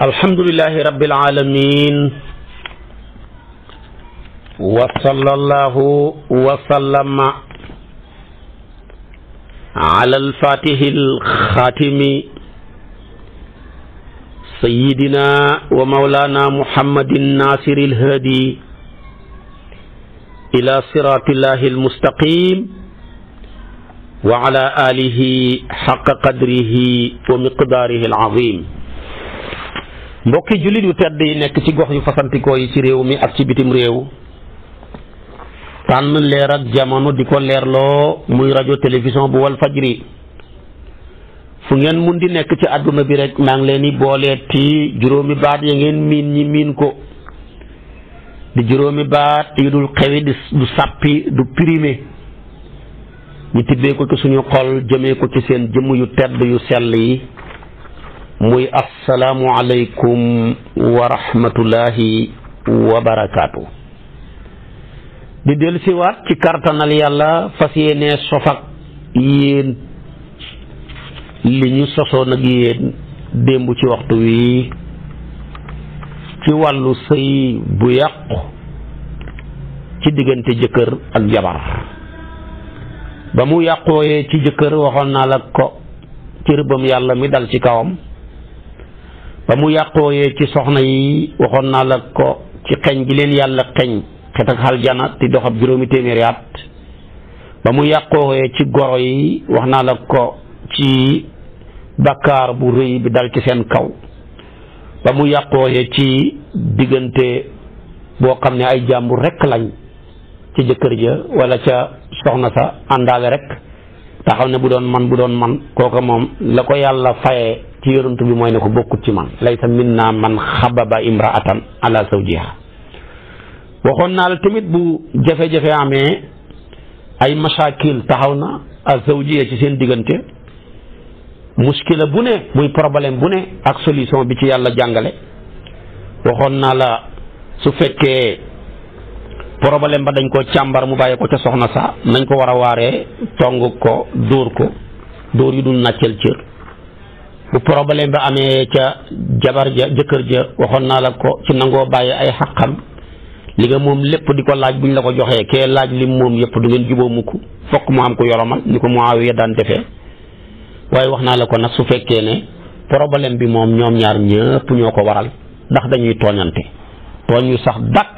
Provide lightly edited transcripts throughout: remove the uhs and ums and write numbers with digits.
alhamdulillahi rabbil alamin wa sallallahu wa sallama ala al-fatihil khatimi sayyidina wa mawlana muhammadin nasiril hadi ila siratillahil mustaqim wa ala alihi haqqa qadrihi wa miqdarihi al-azim. mbokki jullit yu tedd yi nekk ci gox yu fasantikoo yi ci réew mi ak ci bitim réew tànn leer ak jamono di ko leerloo muy rajo télévision bu wal fajri fu ngeen mun di nekk ci àdduna bi rek maa ngi leen di booleeti juróomi baat ya ngeen miin ñi miin ko di juróomi baat yi dul xewi du sàppi du primé ñu tibbee ko ci suñu xol jëmee ko ci seen jëmm yu tedd yu sell yi muy assalaamu aleykum wa rahmatullahi wa barakaatu. di dellu siwaat ci kartanal yàlla fas yéenee sof ak yéen li ñu sosoon ak yéen démb ci waxtu wi ci wàllu sëy bu yàqu ci diggante jëkkër ak jabar. ba mu yàqooyee ci jëkkër waxoon naa la ko ci rëbbam yàlla mi dal ci kawam. ba mu yàqooyee ci soxna yi waxoon naa la ko ci xeñ gi leen yàlla xeñ xet ak aljana di dox ab juróomi téeméeri at. ba mu yàqooyee ci goro yi wax naa la ko ci bakkaar bu rëy bi dal ci seen kaw. ba mu yàqooyee ci diggante boo xam ne ay jàmbur rekk lañ ci jëkkër ja walla ca soxna sa àndaale rek taxaw ne bu doon man kooka moom la ko yàlla fayee ci yonent bi mooy ne ko bokkut ci man laysa minna man xababa imraatan ala zawjiha. waxoon naa la tamit bu jafe-jafe amee ay masakil taxaw na ak zawjiya ci seen diggante muskila bu ne muy problème bu ne ak solution bi ci yàlla jàngale. waxoon naa la su fekkee problème ba dañ ko càmbar mu bàyyi ko ca soxna sa nañ ko war a waaree tong ko dóor yu dul nàccel cër. bu problème ba amee ca jabar ja jëkkër ja waxoon naa la ko ci nangoo bàyyi ay xaqam li nga moom lépp di ko laaj buñ la ko joxee kee laaj lim moom yëpp du ngeen juboo mukk fokk mu am ko yoromal ni ko Muawiya daan defee. waaye wax naa la ko nag su fekkee ne problème bi moom ñoom ñaar ñëpp ñoo ko waral ndax dañuy tooñante tooñ yu sax dàkk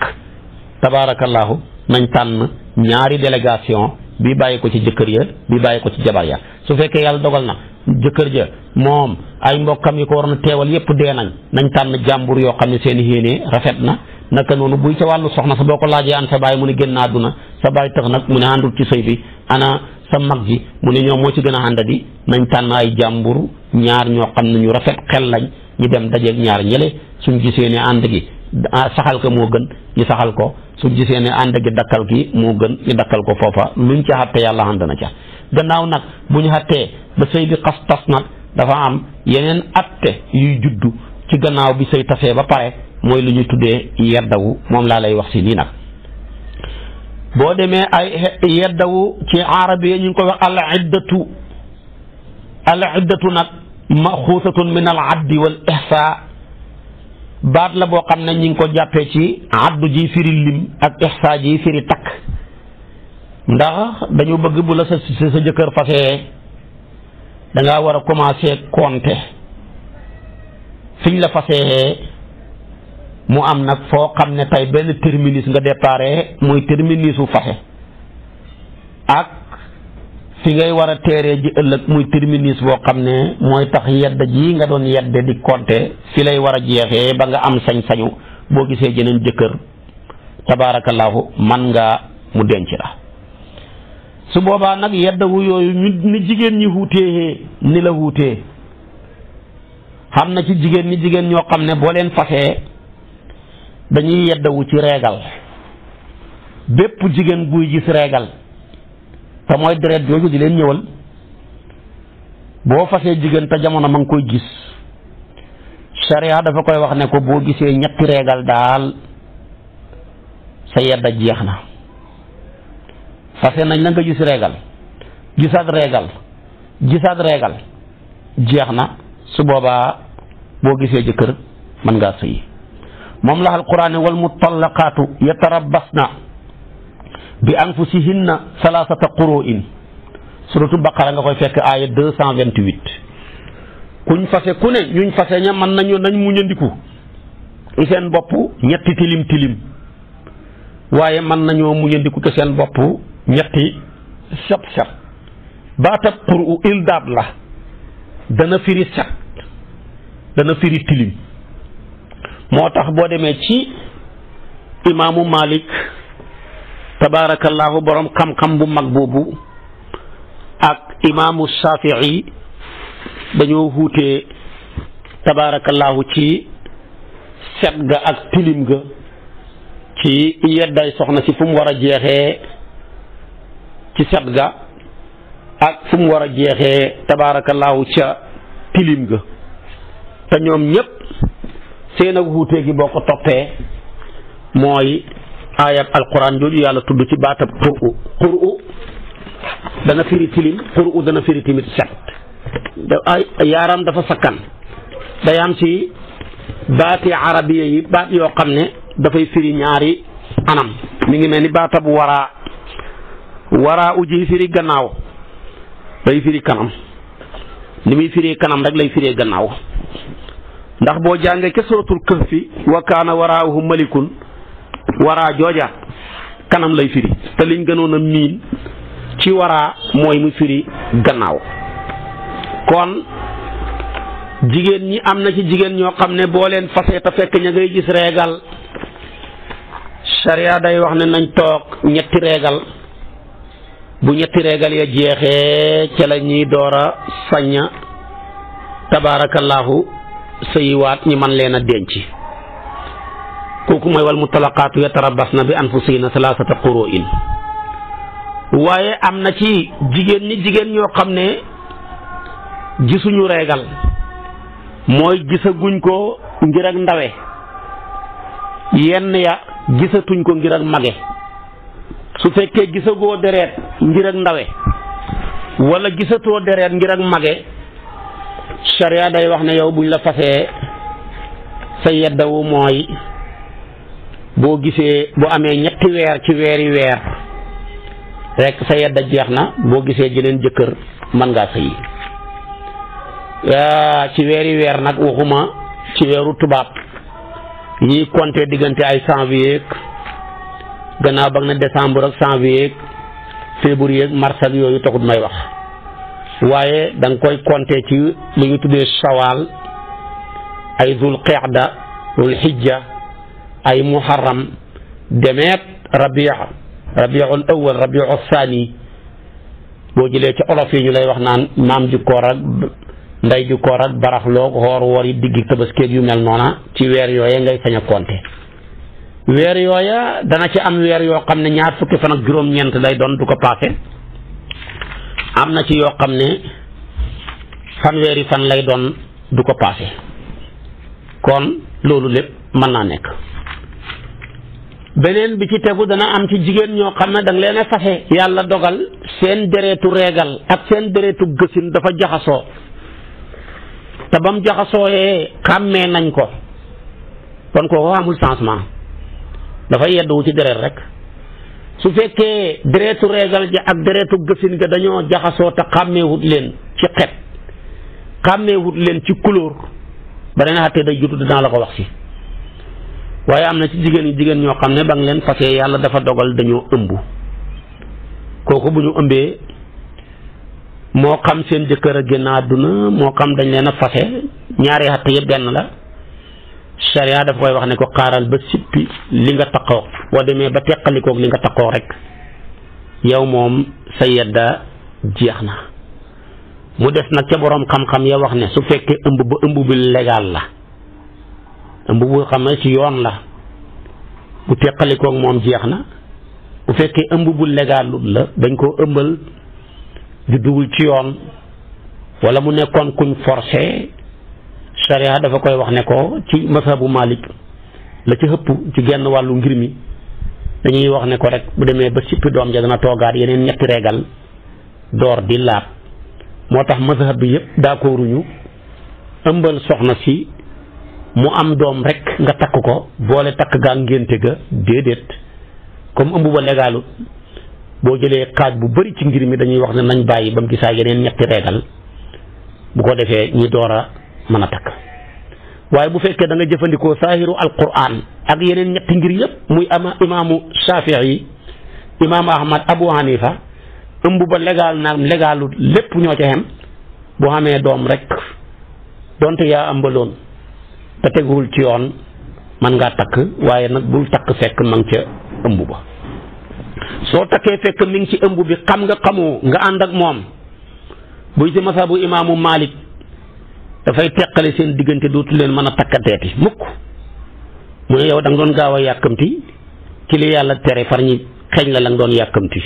tabaarakallaahu nañ tànn ñaari délégation bi bàyyi ko ci jëkkër ya bi bàyyi ko ci jabar ya. su fekkee yàlla dogal na jëkkër ja moom ay mbokkam yi ko waroon a teewal yépp dee nañ tànn jàmbur yoo xam ne seen yéene rafet na. naka noonu buy ca wàllu soxna sa boo ko laajee an sa baay mu ne génn àdduna sa baay tax nag mu ne àndul ci sëy bi ana sa mag ji mu ne ñoom moo ci gën a àndadi nañ tànn ay jàmbur ñaar ñoo xam ne ñu rafet xel lañ ñu dem dajeeg ñaar ñële suñ gisee ne ànd gi saxal ko moo gën ñu saxal ko suñ gisee ne ànd gi dakkal gi moo gën ñu dakkal ko foofa luñ ca xatte yàlla ànd na ca. gannaaw nag bu ñu xattee ba sëy bi xas tas nag dafa am yeneen atte yuy juddu ci gannaaw bi sëy tasee ba pare mooy lu ñu tuddee yeddawu moom laa lay wax si nii nag. boo demee ay yeddawu ci arabiya ñu ngi koy wax al iddatu nag maxuusatun min al addi wal ihsa baat la boo xam ne ñi ngi ko jàppee ci addu ji firi lim ak ihsa ji firi takk. ndax dañu bëgg bu la sa jëkkër fasee dangaa war a commencer compter fiñ la fasee mu am nag foo xam ne tey benn terminus nga déparé muy terminusu fase ak fi ngay war a teeree ji ëllëg muy terminus boo xam ne mooy tax yedd ji nga doon yedde di compter fi lay war a jeexee ba nga am sañ-sañu boo gisee jeneen jëkkër tabaarakallaahu man nga mu denc la. su boobaa nag yeddawu yooyu ni jigéen ñi wuutee ni la wuutee xam na ci jigéen ñoo xam ne boo leen fasee dañuy yeddawu ci reegal bépp jigéen buy gis reegal te mooy deret jooju di leen ñëwal boo fasee jigéen te jamono ma ngi koy gis sharia dafa koy wax ne ko boo gisee ñetti reegal daal sa yedda jeex na. fase nañ la nga gis reegal gisaat reegal jeex na su boobaa boo gisee jëkkër mën ngaa sëyi moom la alquran wal mutallaqaatu yatarabbasna bi anfusihinna salaasata quru'in suratu baqara nga koy fekk aaya 228 kuñ fase ku ne ñuñ fase ña mën nañ muñandiku ci seen bopp ñetti tilim waaye mën nañoo muñandiku ci seen bopp ñetti set baatab qur'u ildaab la dana firi set dana firi tilim moo tax boo demee ci imaamu Malik tabaarakallaahu borom xam-xam bu mag boobu ak imaamu Shafii dañoo wuute tabaarakallaahu ci set ga ak tilim ga ci yedday soxna si fu mu war a jeexee ci set ga ak fu mu war a jeexee tabaarakallaahu ca tilim ga te ñoom ñépp seen ak wuute gi boo ko toppee mooy aayab alquran jooju yàlla tudd ci baatab qur'u dana firi tilim qur'u dana firi timit set ay yaaram dafa sakkan day am ci baati arabiya yi baat yoo xam ne dafay firi ñaari anam mi ngi mel ni baatab waraa uji firi gannaaw day firi kanam li muy firi kanam rek lay firi gannaaw ndax boo jàngee ca suratul kahfi wa kaana waraahum malikun waraa jooja kanam lay firi te liñ gënoon a miin ci waraa mooy mu firi gannaaw kon jigéen ñi am na ci jigéen ñoo xam ne boo leen fasee te fekk ña ngay gis reegal sharia day wax ne nañ toog ñetti reegal bu ñetti reegal ya jeexee ca la ñuy door a saña tabaarakallaahu sëyiwaat ñi man leen a denc kooku mooy wal mutalaqaatu yatarabbasna bi anfusihinna salaasata quru'in waaye am na ci jigéen ñoo xam ne gisuñu reegal mooy gisaguñ ko ngir ak ndawe yenn ya gisatuñ ko ngir ak mage su fekkee gisagoo deret ngir ak ndawe wala gisatoo deret ngir ak mage sharia day wax ne yow buñ la fasee sa yeddawu mooy boo gisee bu amee ñetti weer ci weeri weer rek sa yedda jeex na boo gisee jeneen jëkkër mën ngaa sëyi ci weeri weer nag waxuma ci weeru tubaab yi compter diggante ay janvier gannaaw ba na décembre ak janvier février mars ak yooyu taxut may wax waaye da nga koy compter ci li ñu tuddee shawal ay zul qeexda zul xijja ay muharram demeet rabiul awal rabiul saani boo jëlee ci olof yi ñu lay wax naan maam ju koor ak ndey ju koor ak baraxloo xoor woor yi diggi tabaskeeg yu mel noona ci weer yooya ngay sañ a compter weer yooya dana ci am weer yoo xam ne ñaar fukki fan ak juróom-ñeent lay doon du ko paase am na ci yoo xam ne fanweeri fan lay doon du ko paase kon loolu lépp mën naa nekk beneen bi ci tegu dana am ci jigéen ñoo xam ne danga leen a fase yàlla dogal seen deretu reegal ak seen deretu gësin dafa jaxasoo te bam jaxasooyee xàmmee nañ ko kon kooku amul changement dafa yedduwu ci deret rek su fekkee deretu reegal ja ak deretu gësin ga dañoo jaxasoo te xàmmeewut leen ci xet xàmmeewut leen ci couleur beneen xattee day jutu dinaa la ko wax si waaye am na ci jigéen ñoo xam ne ba nga leen fasee yàlla dafa dogal dañoo ëmb kooku bu ñu ëmbee moo xam seen jëkkër a génn àdduna moo xam dañ leen a fase ñaari xatt yëpp benn la sharia dafa koy wax ne ko xaaral ba sippi li nga taqoo boo demee ba teqalikoog li nga taqoo rek yow moom sa yedda jeex na mu des nag ca boroom xam-xam ya wax ne su fekkee ëmb ba ëmb bi légal la ëmb bu xam ne ci yoon la bu teqalikoog moom jeex na bu fekkee ëmb bu légalul la dañ koo ëmbal judduwul ci yoon wala mu nekkoon kuñ forcé sharia dafa koy wax ne ko ci mazhabu Malik la ci ëpp ci genn wàllu ngir mi dañuy wax ne ko rek bu demee ba sippi doom ja dana toogaat yeneen ñetti reegal door di laab moo tax mazhab bi yëpp d'accorduñu ëmbal soxna si mu am doom rek nga takk ko boole takk gaa ngénte ga déedéet comme ëmb ba légalut boo jëlee xaaj bu bari ci ngir mi dañuy wax ne nañ bàyyi ba mu gisaa yeneen ñetti reegal bu ko defee ñi door a mën a takk waaye bu fekkee da nga jëfandikoo saahiru alquran ak yeneen ñetti ngir yëpp muy imaamu Shafii imaamu Ahmad Abu Hanifa ëmb ba légal naag légalut lépp ñoo ca xem bu xamee doom rek donte yaa ëmbaloon te teguwul ci yoon man ngaa takk waaye nag bul takk fekk ma ngi ca ëmb ba soo takkee fekk mi ngi ci ëmb bi xam nga xamoo nga ànd ak moom buy ci masabu imaamu Malik dafay teqale seen diggante dootu leen mën a takkateeti mukk mu ne yow da nga doon gaaw a yàkkamti ci li yàlla tere far ñi xeeñ la nga doon yàkkamti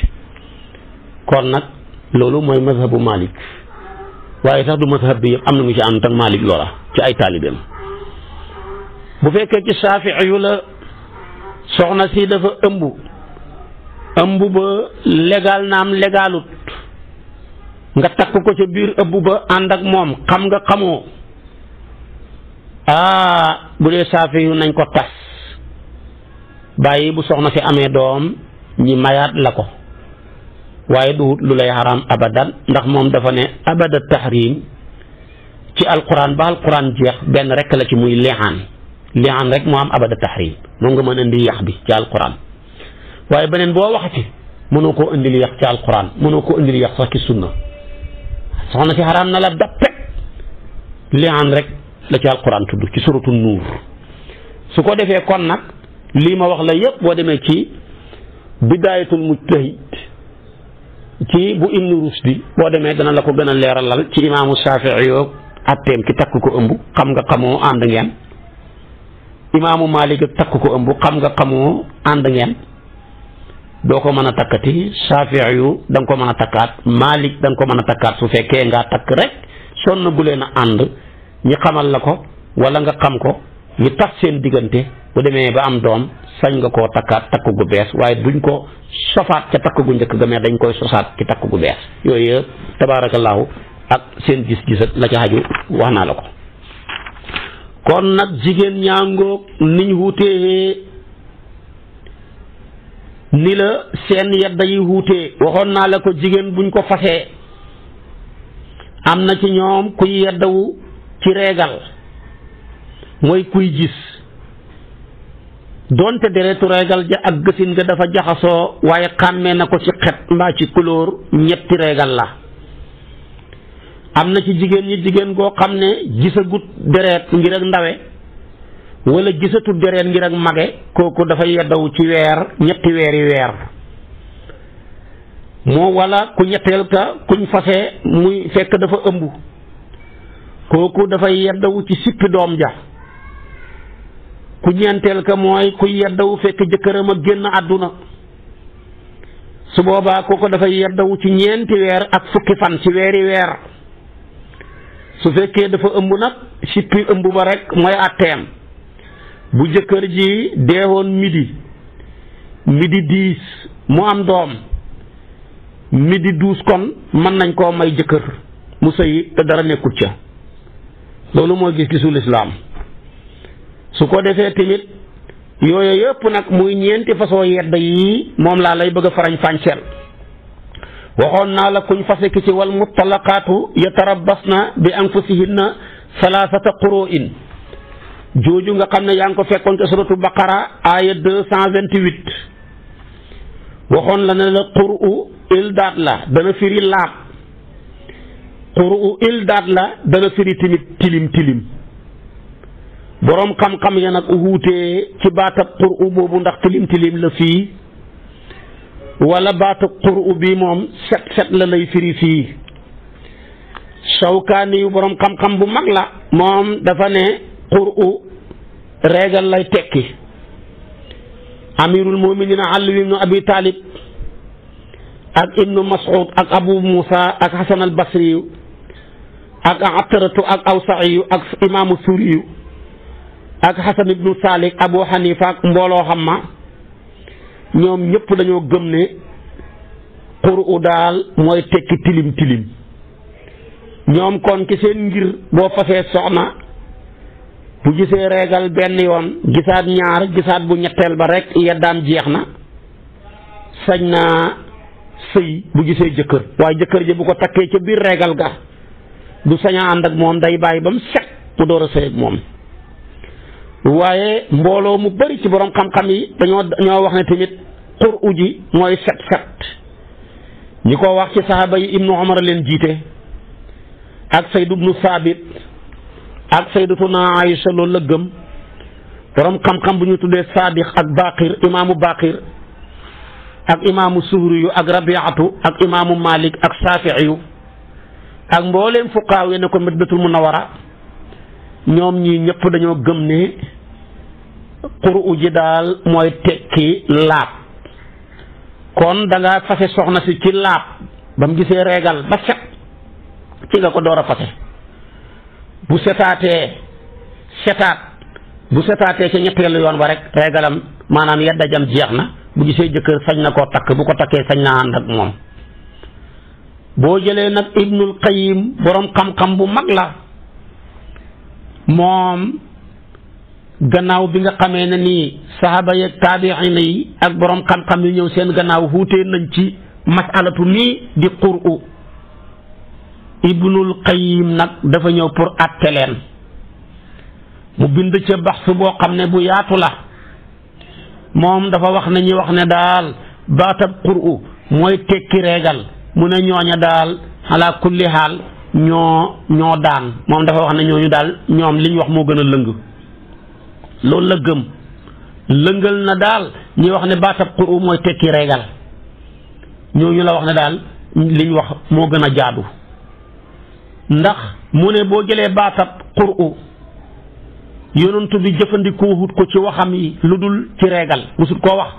kon nag loolu mooy mazhabu Malik waaye sax du mazhab bi yëpp am na mu ci ànd ak Malik loola ci ay taalibeem bu fekkee ci Saafi'i yu la soxna si dafa ëmb ba légal naam légalut nga takk ko ca biir ëmb ba ànd ak moom xam nga xamoo bu dee Saafi'i yu nañ ko tas bàyyi bu soxna si amee doom ñi mayaat la ko waaye du lu lay xaraam abadan ndax moom dafa ne abada tahrim ci alquran ba alquran jeex benn rek la ci muy li'aan rek moo am abada tahrim moom nga mën indi yax bi ci alquran waaye beneen boo waxati mënoo koo indil yax ci alquran mënoo koo indil yax sax ci sunna soxna si xaraam na la dappet li'aan rek la ci alquran tudd ci suratu nuur su ko defee kon nag lii ma wax la yépp boo demee ci bidaayatul mujtahid ci bu Ibnu Rusdi boo demee dana la ko gën a leeralal ci imaamu Shafii yoo atteem ki takk ko ëmb xam nga xamoo ànd ngeen imaamu Malik takk ko ëmb xam nga xamoo ànd ngeen doo ko mën a takkati Shafii yu da nga ko mën a takkaat Malik da nga ko mën a takkaat su fekkee ngaa takk rek sonn gu leen a ànd ñi xamal la ko wala nga xam ko ñi tas seen diggante bu demee ba am doom sañ nga koo takkaat takk gu bees waaye duñ ko sofaat ca takk gu njëkk ga mais dañ koy sosaat ci takk gu bees yooyu yëpp tabaarakallaahu ak seen gis-gis la ca xaju wax naa la ko kon nag jigéen ñaangoog niñ wuutee ni la seen yedda yi wuutee waxoon naa la ko jigéen buñ ko fasee am na ci ñoom kuy yeddawu ci reegal mooy kuy gis doonte deretu reegal ja ak gësin nga dafa jaxasoo waaye xàmmee na ko ci xet mbaa ci couleur ñetti reegal la am na ci jigéen ñi jigéen goo xam ne gisagut deret ngir ak ndawe wala gisatut deret ngir ak mage kooku dafa yeddawu ci ñetti weeri weer moo wala ku ñetteel ka kuñ fase muy fekk dafa ëmb kooku dafay yeddawu ci sippi doom ja ku ñeenteel ka mooy ku yeddawu fekk jëkkëram a génn àdduna su boobaa kooku dafay yeddawu ci ñeenti weer ak fukki fan ci weeri weer su fekkee dafa ëmb nag sippi ëmb ba rek mooy àtteem bu jëkkër ji deewoon midi 10 mu am doom 12 kon mën nañ koo may jëkkër mu sëyi te dara nekkut ca loolu mooy gis-gisul islaam su ko defee tamit yooyu yëpp nag muy ñeenti façon yedda yi moom laa lay bëgg a farañ fànceel waxoon naa la kuñ fase ki ci wal mutalaqaatu yatarabbasna bi anfusihinna salaasata quru'in jooju nga xam ne yaa ngi ko fekkoon ci suratu baqara aaya 228 waxoon la ne la qur'u ildaat la dana firi laab qur'u ildaat la dana firi tamit tilim boroom xam-xam ya nag wuutee ci baatab qur'u boobu ndax tilim la fii wala baatab qur'u bi moom set la lay firi fii Shawkaani yu boroom xam-xam bu mag la moom dafa ne qur'u reegal lay tekki amirul mu'minin Ali ibnu Abi Talib ak ibnu Mas'ud ak Abu Musa ak Hasan al Basri ak Ataratu ak Awsa'i ak imaamu Suri ak Hasan ibnu Salik Abu Hanifa ak mbooloo xam ma ñoom ñëpp dañoo gëm ne qur'u daal mooy tekki tilim ñoom kon ci seen ngir boo fasee soxna bu gisee reegal benn yoon gisaat ñaar gisaat bu ñetteel ba rek yeddaam jeex na sañ naa sëy bu gisee jëkkër waaye jëkkër ji bu ko takkee ca biir reegal ga du saña ànd ak moom day bàyyi ba mu set mu door a sëy ak moom. waaye mbooloo mu bari ci borom xam-xam yi dañoo wax ne tamit qur'u ji mooy set ñi ko wax ci saxaaba yi ibnu Umar leen jiite ak Sayd ibnu Saabit ak sayyidatuna Aïcha loolu la gëm borom xam-xam bu ñu tuddee Saadiq ak Baqir imaamu Baqir ak imaamu Suhri yu ak Rabiatu ak imaamu Malik ak Saafi'i yu ak mbooleem fuqaaw yi ne ko Madinatul Munawwara ñoom ñii ñëpp dañoo gëm ne qur'u ji daal mooy tekki laab kon da nga fase soxna si ci laab ba mu gisee reegal ba set ci nga ko door a fase bu setaatee ca ñetteelu yoon ba rek reegalam maanaam yedda jam jeex na bu gisee jëkkër sañ na koo takk bu ko takkee sañ na ànd ak moom. boo jëlee nag Ibnul Qayyim borom xam-xam bu mag la moom gannaaw bi nga xamee ne nii saxaaba yeeg taabiin yi ak borom xam-xam yi ñëw seen gannaaw wuutee nañ ci masalatu nii di qur'u Ibnul Qayyim nag dafa ñëw pour àtte leen mu bind ca baxsu boo xam ne bu yaatu la moom dafa wax ne ñi wax ne daal baatab qur'u mooy tekki reegal mu ne ñooña daal ala kulli xaal ñoo daan moom dafa wax ne ñooñu daal ñoom li ñu wax moo gën a lëng loolu la gëm lëngal na daal ñi wax ne baatab qur'u mooy tekki reegal ñooñu la wax ne daal li ñu wax moo gën a jaadu ndax mu ne boo jëlee baatab qur'u yonent bi jëfandikoo wut ko ci waxam yi lu dul ci reegal musut koo wax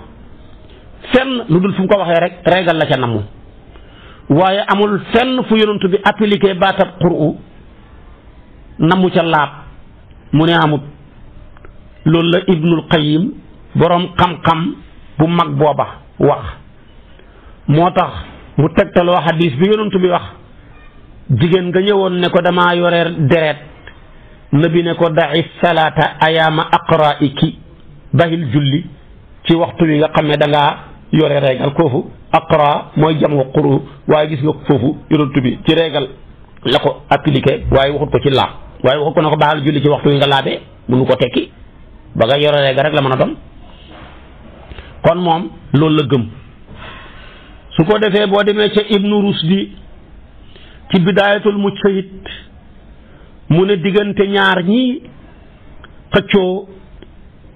fenn lu dul fu mu ko waxee rek reegal la ca namu waaye amul fenn fu yonent bi appliqué baatab qur'u namu ca laab mu ne amut loolu la Ibnul Qayyim boroom xam-xam bu mag booba wax moo tax mu tegtaloo xadiis bi yonent bi wax jigéen nga ñëwoon ne ko damaa yore deret nabi ne ko da'i salaata ayaama aqra'iki bahil julli ci waxtu wi nga xam ne dangaa yore reegal foofu aqra mooy jamu quru waaye gis nga foofu yonent bi ci reegal la ko appliqué waaye waxut ko ci laab waaye waxut ko ne ko bahal julli ci waxtu wi nga laabee mënu ko tekki ba nga yore reegal rek la mën a doon kon moom loolu la gëm su ko defee boo demee ca Ibnu Rusdi ci bidaayatul mujtahid mu ne diggante ñaar ñii xëccoo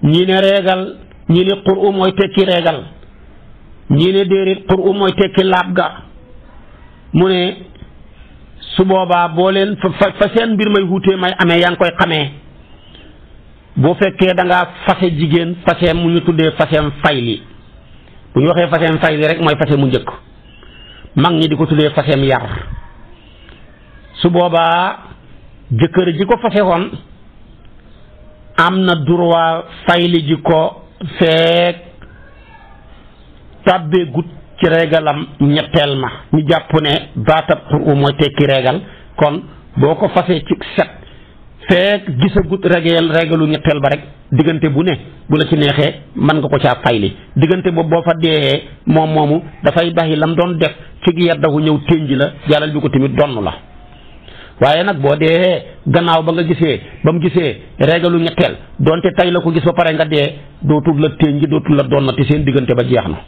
ñii ne reegal ñii ne qur'u mooy tekki reegal ñii ne déedéet qur'u mooy tekki laab ga mu ne su boobaa boo leen fa seen mbir may wutee may amee yaa ngi koy xamee boo fekkee da ngaa fase jigéen faseem mu ñu tuddee faseem fayli bu ñu waxee faseem fayli rek mooy fase mu njëkk mag ñi di ko tuddee faseem yar su boobaa jëkkër ji ko fase woon am na droit fayli ji ko feek tàbbee gut ci reegalam ñetteel ma ñu jàpp ne baatab qur'u mooy tekki reegal kon boo ko fasee ci set feek gisagut reegalu ñetteel ba rek diggante bu ne bu la ci neexee mën nga ko caa fayli diggante boobu boo fa dee moom moomu dafay bàyyi lam doon def ci yeddahu ñëw ténji la jàllal bi ko tamit donn la waaye nag boo dee gannaaw ba nga gisee ba mu gisee reegalu ñetteel donte tay la ko gis ba pare nga dee dootul la ténji dootul la donnati seen diggante ba jeex na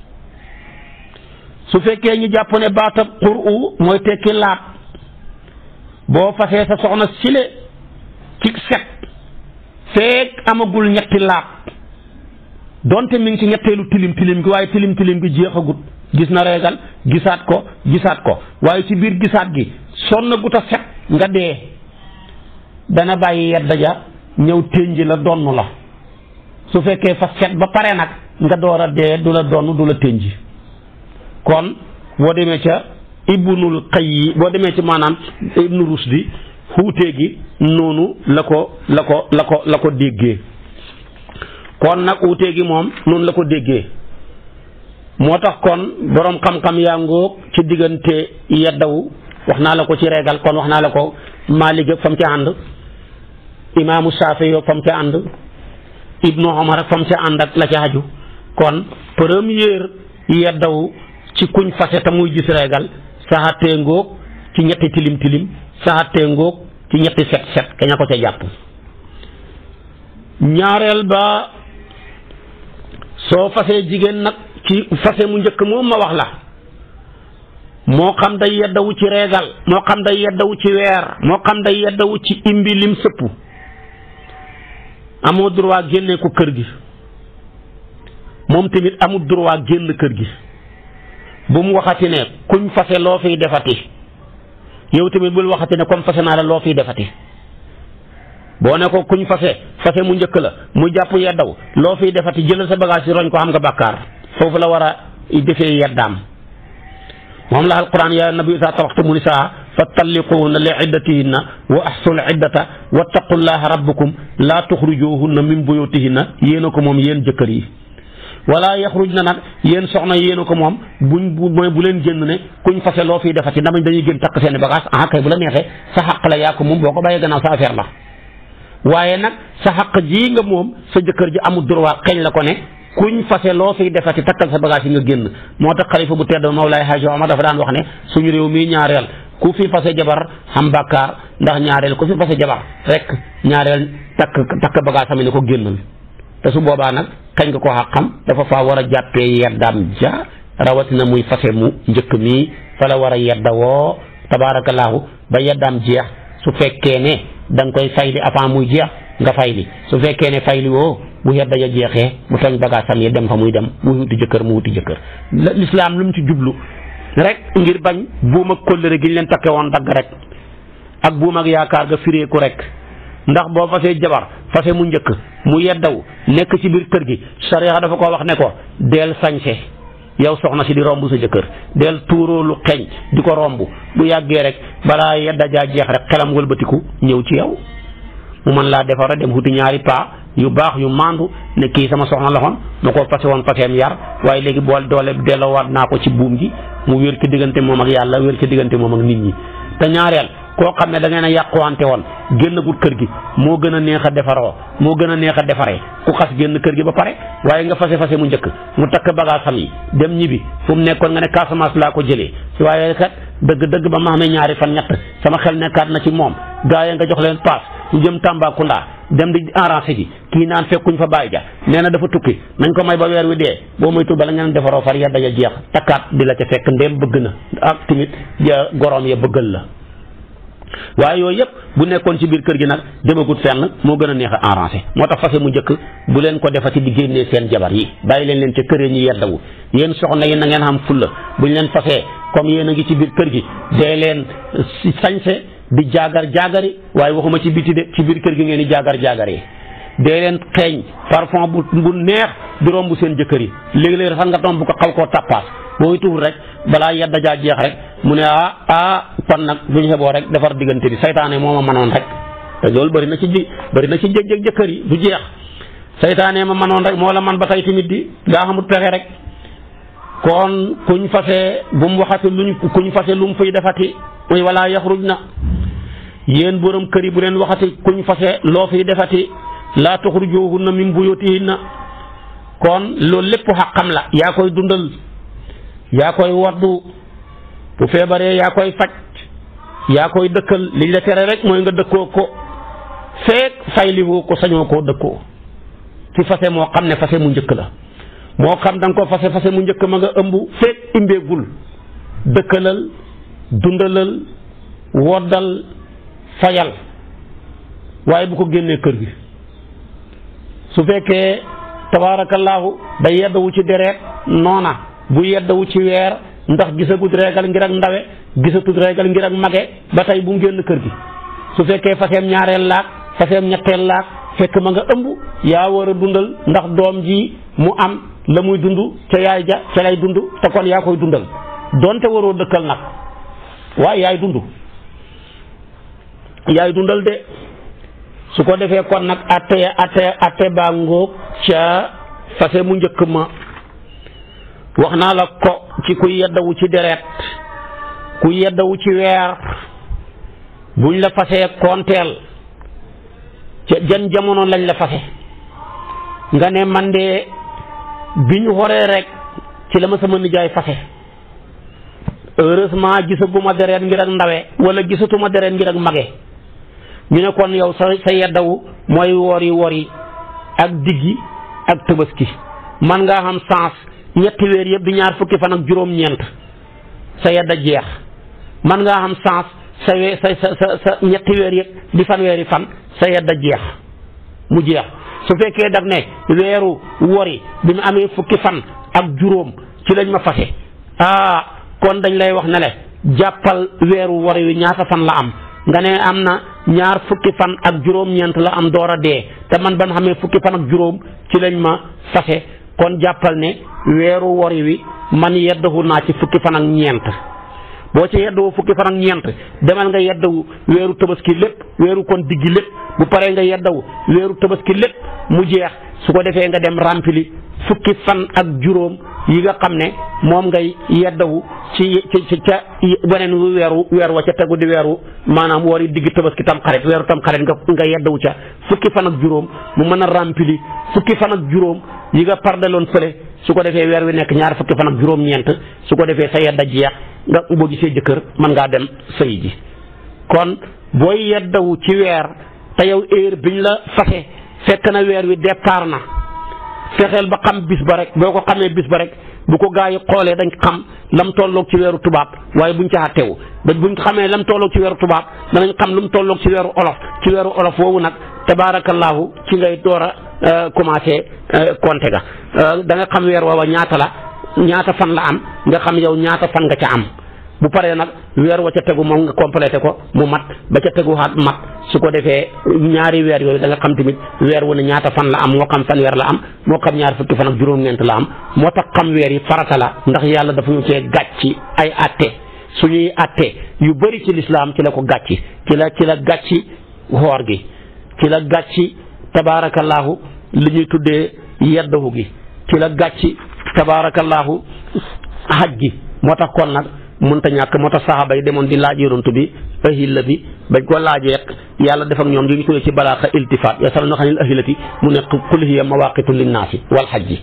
su fekkee ñu jàpp ne baatab qur'u mooy tekki laab boo fasee sa soxna sile ci set feek amagul ñetti laab donte mi ngi ci ñetteelu tilim gi waaye tilim gi jeexagut gis na reegal gisaat ko waaye ci biir gisaat gi sonn gut a set nga dee dana bàyyi yedda ja ñëw ténji la donn la su fekkee fa set ba pare nag nga door a dee du la donn du la ténji kon boo demee ca Ibnul Qayyim boo demee ci maanaam Ibnu Rusdi xuutee gi noonu la ko déggee kon nag xuutee gi moom noonu la ko déggee moo tax kon boroom xam-xam yaa ngoog ci diggante yeddawu wax naa la ko ci reegal kon wax naa la ko Maalik fam ci ànd imaamu Saafi yoo fam ca ànd ibnu Omar ak fam ca ànd ak la ca aju kon première yeddawu ci kuñ fase te muy gis reegal saxatee ngoog ci ñetti tilim tilim saxatee ngoog ci ñetti set set kaña ko ca jàpp ñaareel ba soo fasee jigéen nag ci fase mu njëkk moom ma wax la moo xam day yeddawu ci reegal moo xam day yeddawu ci weer moo xam day yeddawu ci imbi lim sëpp amoo droit génne ko kër gi moom tamit amul droit génn kër gi bu mu waxati ne kuñ fase loo fiy defati yow tamit bul waxati ne comme fase naa la loo fiy defati boo ne ko kuñ fase mu njëkk la mu jàpp yeddaw loo fiy defati jëlal sa bagage yi roñ ko xam nga bàkkaar foofu la war a defee yeddaam moom la alquran yaa nabi isaa talaqtumu nisaa fa talliquhunna li iddatihinna wa ahsul iddata wattaqullaha rabbukum laa tuxrijuhunna min buyutihinna yéen a ko moom yéen jëkkër yi wala yaxruj na nag yéen soxna yéen a ko moom mooy bu leen génn ne kuñ fase loo fiy defati ndamañ dañuy génn takk seeni bagage kay bu la neexee sa xaq la yaa ko moom boo ko bàyyee gannaaw sa affaire la waaye nag sa xaq ji nga moom sa jëkkër ji amul droit xeeñ la ko ne kuñ fase loo fiy defati takkal sa bagage yi nga génn moo tax xalifa bu tedd Mawlaay Haaji Omar dafa daan wax ne suñu réew mii ñaareel ku fi fase jabar xam bàkkaar ndax ñaareel ku fi fase jabar rek ñaareel takk bagage am ne ko génnal te su boobaa nag kañ nga ko xaqam dafa faa war a jàppee yeddaam ja rawatina muy fase mu njëkk mii fa la war a yedda woo tabaarakallaahu ba yeddaam jeex su fekkee ne da nga koy fayli avant muy jeex nga fayli su fekkee ne fayli woo bu yedda ya jeexee mu toñ bagaasam yi dem fa muy dem mu wuti jëkkër mu wuti jëkkër lislaam lu mu ci jublu rek ngir bañ buum ak kóllëre gi ñu leen takke woon dagg rek ak buum ak yaakaar ga fireeku rek ndax boo fasee jabar fase mu njëkk mu yeddaw nekk ci biir kër gi sariya dafa ko wax ne ko deel sañse yow soxna si di romb sa jëkkër deel tuuroo lu xeeñ di ko romb bu yàggee rek balaa yedda jaa jeex rek xelam wëlbatiku ñëw ci yow mu mën laa defar dem wuti ñaari paa yu baax yu maandu ne kii sama soxna loxoon ma ko fase woon faseem yar waaye léegi bool doole delloowaat naa ko ci buum gi mu wér ci diggante moom ak yàlla wér ci diggante moom ak nit ñi te ñaareel koo xam ne da ngeen a yàquwante woon génn gut kër gi moo gën a neex a defaroo moo gën a neex a defaree ku xas génn kër gi ba pare waaye nga fase mu njëkk mu takk bagaasam yi dem ñibbi fu mu nekkoon nga ne Casamance laa ko jëlee waaye kat dëgg-dëgg ba ma xamee ñaari fan ñett sama xel nekkaat na ci moom gaa yi nga jox leen paas ñu jëm Tambacounda dem di arrangé ji kii naan fekkuñ fa bàyyi ja nee na dafa tukki nañ ko may ba weer wi dee boo moytu bala ngeen defaroo far yedda ya jeex takkaat di la ca fekk ndéem bëgg na ak tamit ja goroom ya bëggal la waaye yooyu yëpp bu nekkoon ci biir kër gi nag demagut fenn moo gën a neex a arrangé moo tax fase mu njëkk bu leen ko defati di génnee seen jabar yi bàyyi leen ca kër ñi yeddawu yéen soxna yi na ngeen xam fulla buñ leen fasee comme yéen a ngi ci biir kër gi dee leen sañse di jaagari waaye waxuma ci biti de ci biir kër gi ngeen di jaagari dee leen xeeñ parfum bu neex di romb seen jëkkër yi léegi-léegi sax nga tom bu ko xaw koo tappaas booy tuur rek balaa yedda jaa jeex rek mu ne kon nag bu ñu xeboo rek defar diggante bi saytaane moo ma manoon rek te loolu bëri na ci jëkkër yi du jeex saytaane ma manoon rek moo la man ba tey tamit di daa xamut pexe rek kon kuñ fase bu mu waxati kuñ fase lu mu fay defati muy wala yaxruj na yéen borom kër yi bu leen waxati kuñ fase loo fiy defati laa tuxrijuhunna min buyutihinna kon loolu lépp xaqam la yaa koy dundal yaa koy waddu bu feebaree yaa koy faj yaa koy dëkkal liñ la tere rek mooy nga dëkkoo ko feek fayliwoo ko sañoo koo dëkkoo ci fase moo xam ne fase mu njëkk la moo xam da nga ko fase mu njëkk ma nga ëmb feek imbeegul dëkkalal dundalal woddal fayal waaye bu ko génnee kër gi su fekkee tabaarakallaahu da yeddawu ci deret noona bu yeddawu ci weer ndax gisagut reegal ngir ak ndawe gisatut reegal ngir ak mage ba tey bu mu génn kër gi su fekkee faseem ñaareel laak faseem ñetteel laak fekk ma nga ëmb yaa war a dundal ndax doom ji mu am la muy dund ca yaay ja ca lay dund te kon yaa koy dundal donte waroo dëkkal nag waaye yaay dundal de su ko defee kon nag atte baa ngóog ca fase mu njëkk ma wax naa la ko ci ku yeddawu ci deret ku yeddawu ci weer buñ la fasee konteel jan jamono lañ la fase nga ne man de bi ñu xoree rek ci la ma sama nijaay fase heureusement gisaguma deret ngir ak ndawe wala gisatuma deret ngir ak mage ñu ne kon yow sa yeddawu mooy wori ak diggi ak tabaski man ngaa xam sens ñetti weer yëpp di ñaar fukki fan ak juróom-ñeent sa yedda jeex man ngaa xam sens sa ñetti weer yëpp di fanweeri fan sa yedda jeex mu jeex su fekkee dag ne weeru wori bi mu amee fukki fan ak juróom ci lañ ma fase kon dañ lay wax ne le jàppal weeru wori wi ñaata fan la am nga ne am na ñaar fukki fan ak juróom-ñeent la am door a dee te man ban xamee fukki fan ak juróom ci lañ ma fase kon jàppal ne weeru wori wi man yeddawu naa ci fukki fan ak ñeent boo ci yeddawu fukki fan ak ñeent demal nga yeddawu weeru tabaski lépp weeru kon diggi lépp bu paree nga yeddawu weeru tabaski lépp mu jeex su ko defee nga dem rempli fukki fan ak juróom yi nga xam ne moom ngay yeddawu ci ca beneen weer wa ca tegu di weeru maanaam wari diggi tabaski tamxarit weeru tamxarit nga yeddawu ca fukki fan ak juróom mu mën a rempli fukki fan ak juróom yi nga pardeloon fële su ko defee weer wi nekk ñaar fukki fan ak juróom-ñeent su ko defee sa yedda jeex nga boo gisee jëkkër mën ngaa dem sëy ji kon booy yeddawu ci weer te yow heure biñ la fase fekk na weer wi départ na fexeel ba xam bis ba rek boo ko xamee bis ba rek bu ko gaa yi xoolee dañ xam lam tolloog ci weeru tubaab waaye buñ ca xattewu ba buñ xamee lam tolloog ci weeru tubaab danañ xam lu mu tolloog ci weeru olof woowu nag tabaarakallaahu ci ngay door a commencé compter ga da nga xam weer woowa ñaata fan la am nga xam yow ñaata fan nga ca am bu paree nag weer wa ca tegu moom nga complété ko mu mat ba ca tegu xaat mat su ko defee ñaari weer yooyu da nga xam tamit weer wu ne ñaata fan la am moo xam fan weer la am moo xam ñaar fukki fan ak juróom-ñeent la am moo tax xam weer yi farata la ndax yàlla dafa ñu cee gàcci ay atte suñuy atte yu bëri ci lislaam ci la ko gàcci ci la gàcci xoor gi ci la gàcci tabaarakallaahu li ñuy tuddee yeddahu gi ci la gàcci tabaarakallaahu haj gi moo tax kon nag mënta ñàkk moo tax saxaaba yi demoon di laaj yonent bi ahilla bi bañ ko laajee yàlla def ak ñoom li ñu tuddee ci balaaxa iltifaat yasalunaka anil ahillati mu ne qul hiya mawaaqitu linnaasi wal hajji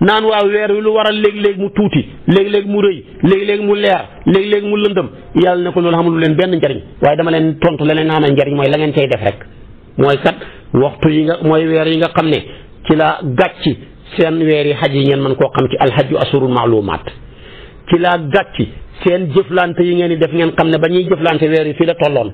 naan waaw weer wi lu waral léeg-léeg mu tuuti léeg-léeg mu rëy léeg-léeg mu leer léeg-léeg mu lëndëm yàlla ne ko loolu xamul leen benn njariñ waaye dama leen tontu leneen naa njariñ mooy la ngeen cay def rek mooy kat waxtu yi nga mooy weer yi nga xam ne ci la gàcci seen weer yi xaj yi ngeen mën koo xam ci alhajju asurul maalumaat ci la gàcci seen jëflante yi ngeen di def ngeen xam ne ba ñuy jëflante weer yi fii la tolloon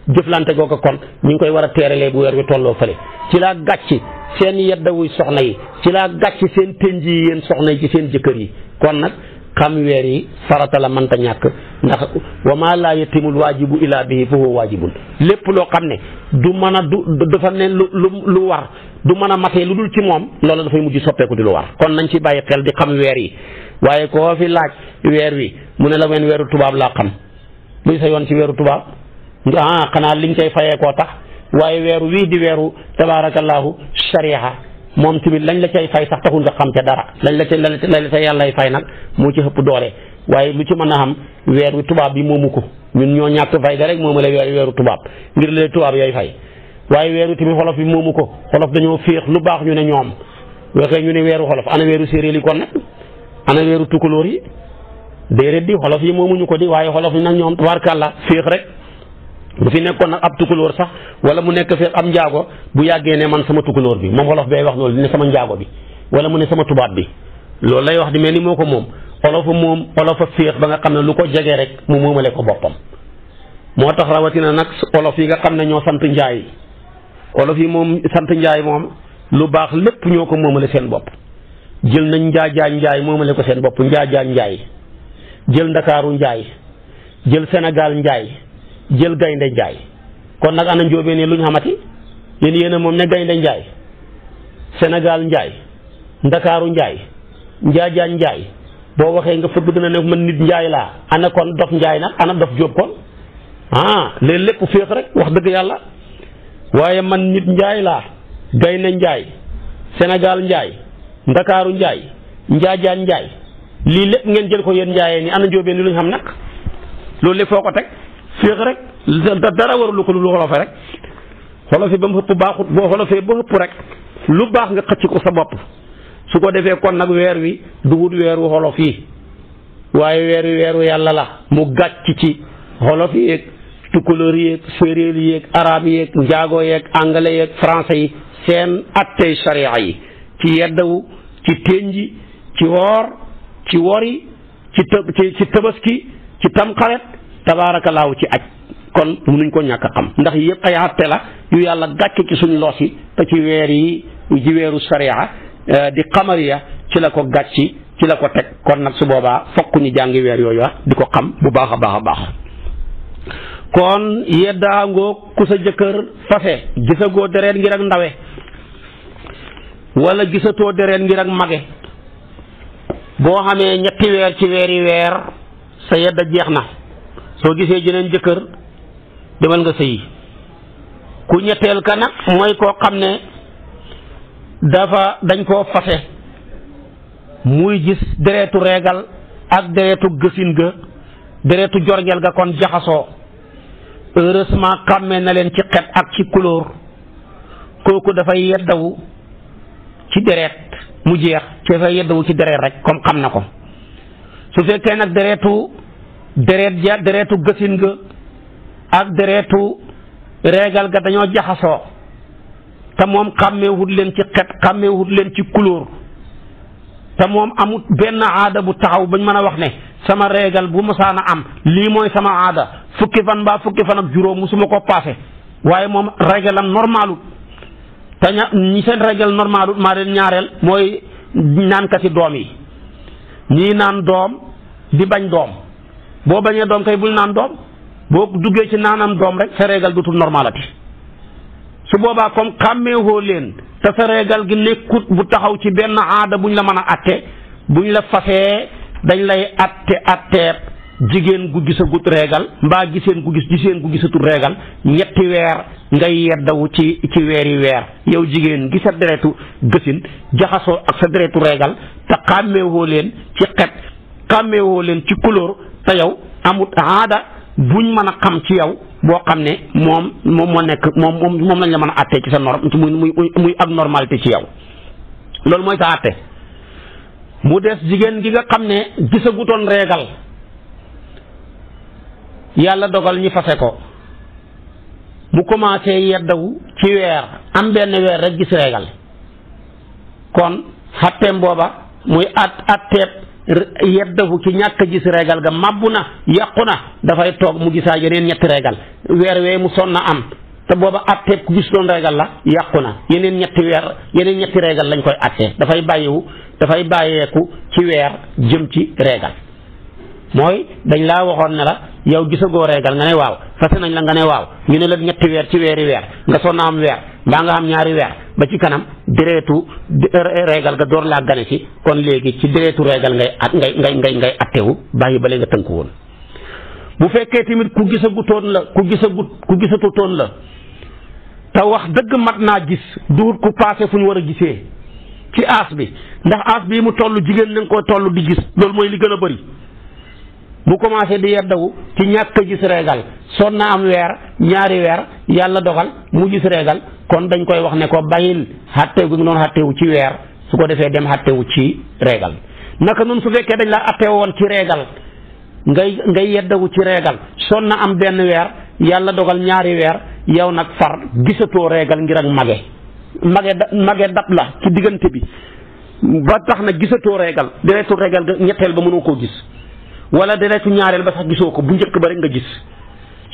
jëflante googu kon ñu ngi koy war a teeralee bu weer wi tolloo fële ci laa gàcci seen yeddawuy soxna yi ci laa gàcci seen tënj yi yéen soxna yi ci seen jëkkër yi kon nag xam weer yi farata la mënta ñàkk ndax wa maa laa yatimul waajibu illaa bihi fa huwa waajibun lépp loo xam ne du mën a du dafa ne lu war du mën a matee lu dul ci moom loolu dafay mujj soppeeku di lu war kon nañ ci bàyyi xel di xam weer yi waaye koo fi laaj weer wi mu ne la wen weeru tubaab laa xam luy sa yoon ci weeru tubaab xanaa liñ koy fayee koo tax waaye weeru wii di weeru tabaarakallaahu shariha moom tamit lañ la cay fay sax taxul nga xam ca dara lañ la ca yàllay fay nag moo ci ëpp doole waaye lu ci mën a xam weer wi tubaab bi moomu ko ñun ñoo ñàkk fay da rek moomale weeru tubaab ngir lee tubaab yooyu fay waaye weeru tamit xolof bi moomu ko xolof dañoo féex lu baax ñu ne ñoom waxee ñu ne weeru xolof ana weeru séeréer yi kon nag ana weeru tukulóor yi déedéet di xolof yi moomuñu ko di waaye xolof yi nag ñoom tabaarkàlla féex rek bu fi nekkoon nag ab tukulóor sax wala mu nekk fi am njaago bu yàggee ne man sama tukulóor bi moom xolof bay wax loolu di ne sama njaago bi wala mu ne sama tubaab bi loolu lay wax di mel ni moo ko moom olofa féex ba nga xam ne lu ko jege rek mu moomale ko boppam moo tax rawatina nag olof yi nga xam ne ñoo sant njaay olof yi moom sant njaay moom lu baax lépp ñoo ko moomale seen bopp jël nañ njaajaan njaay moomale ko seen bopp njaajaan njaay jël ndakaaru njaay jël Sénégal njaay jël gaynde njaay kon nag ana njóobee ne lu ñu xamati yéen moom ne gaynde njaay Sénégal njaay ndakaaru njaay njaajaan njaay boo waxee nga fëgg dina ne man nit njaay laa ana kon dof njaay nag ana dof jóob kon léegi lépp féex rek wax dëgg yàlla waaye man nit njaay laa gaynde njaay Sénégal njaay ndakaaru njaay njaajaan njaay lii lépp ngeen jël ko yéen njaayee ni ana njóobee ni lu ñu xam nag loolu lépp foo ko teg féex rek dara warulu ko lu xolofe rek xolofi ba mu ëpp baaxut boo xolofee ba ëpp rek lu baax nga xëcc ko sa bopp su ko defee kon nag weer wi dugut weeru xolof yi waaye weeru yàlla la mu gàcc ci xolof yeeg tukulóor yeeg séeréer yeeg arab yeeg njaago yeeg anglais yeeg français yi seen attey sharia yi ci yeddawu ci ténji ci woor ci wori ci tabaski ci tamxaret tabaarakallaahu ci aj kon mënuñ ko ñàkk a xam ndax yëpp ay atte la yu yàlla gàcc ci suñ loos yi te ci weer yi ji weeru sharia di xamariya ci la ko gàcc ci la ko teg kon nag su boobaa fokk ñu jàngi weer yooyu di ko xam bu baax a baax a baax kon yeddaangoo ku sa jëkkër fase gisagoo deret ngir ak ndawe wala gisatoo deret ngir ak mage boo xamee ñetti weer ci weeri weer sa yedda jeex na soo gisee jeneen jëkkër demal nga sëyi ku ñetteel ka nag mooy koo xam ne dañ koo fase muy gis deretu reegal ak deretu gësin ga deretu jorgel ga kon jaxasoo heureusement xàmmee na leen ci xet ak ci couleur kooku dafay yeddawu ci deret mu jeex ci dafay yeddawu ci deret rek comme xam na ko su fekkee nag deretu gësin ga ak deretu reegal ga dañoo jaxasoo te moom xàmmeewut leen ci xet xàmmeewut leen ci couleur te moom amut benn aada bu taxaw bañ mën a wax ne sama reegal bu mosaana am lii mooy sama aada fukki fan ak juróom musuma ko passé waaye moom reegalam normalut te ñi seen reegal normalut maa leen ñaareel mooy naankati doom yi ñii naan doom di bañ doom boo bañee doom kay bul naan doom boo duggee ci naanam doom rek sa reegal dutul normalati su boobaa comme xàmmeewoo leen te sa reegal gi nekkut bu taxaw ci benn aada buñ la mën a atte buñ la fasee dañ lay atteeb jigéen gu gisagut reegal mbaa giseen gu gisatul reegal ñetti weer ngay yeddawu ci weeri weer yow jigéen gi sa deretu gësin jaxasoo ak sa deretu reegal te xàmmeewoo leen ci xet xàmmeewoo leen ci couleur te yow amut aada buñ mën a xam ci yow boo xam ne moom moo nekk moom lañ la mën a àttee ci sa norme muy ak normalité ci yow loolu mooy sa àtte mu des jigéen gi nga xam ne gisagutoon reegal yàlla dogal ñi fase ko mu commencé yeddawu ci weer am benn weer rek gis reegal kon xatteem booba muy atteeb yeddawu ci ñàkk a gis reegal ga màbbu na yàqu na dafay toog mu gisaa yeneen ñetti reegal weer wee mu sonn na am te booba atteeb ku gis doon reegal la yàqu na yeneen ñetti reegal lañ koy attee dafay bàyyeeku ci weer jëm ci reegal mooy dañ laa waxoon ne la yow gisagoo reegal nga ne waaw fase nañ la nga ne waaw ñu ne la ñetti weer ci weeri weer nga sonn am weer mbaa nga am ñaari weer ba ci kanam deretu reegal ga door laa gane ci kon léegi ci deretu reegal ngay attewu bàyyi ba nga tënku woon bu fekkee tamit ku gisatutoon la te wax dëgg mat naa gis duut ku passé fu ñu war a gisee ci aas bi ndax aas bii mu toll jigéen na nga koo toll di gis loolu mooy li gën a bëri bu commencé di yeddawu ci ñàkk a gis reegal sonn na am weer ñaari weer yàlla dogal mu gis reegal kon dañ koy wax ne ko bàyyil xàttewu gi nga doon xàttewu ci weer su ko defee dem xàttewu ci reegal naka noonu su fekkee dañ la attewu woon ci reegal ngay yeddawu ci reegal sonn na am benn weer yàlla dogal ñaari weer yow nag far gisatoo reegal ngir ak mage dab la ci diggante bi ba tax na gisatoo reegal deretu reegal ga ñetteel ba mënoo koo gis wala deretu ñaareel ba sax gisoo ko bu njëkk ba rek nga gis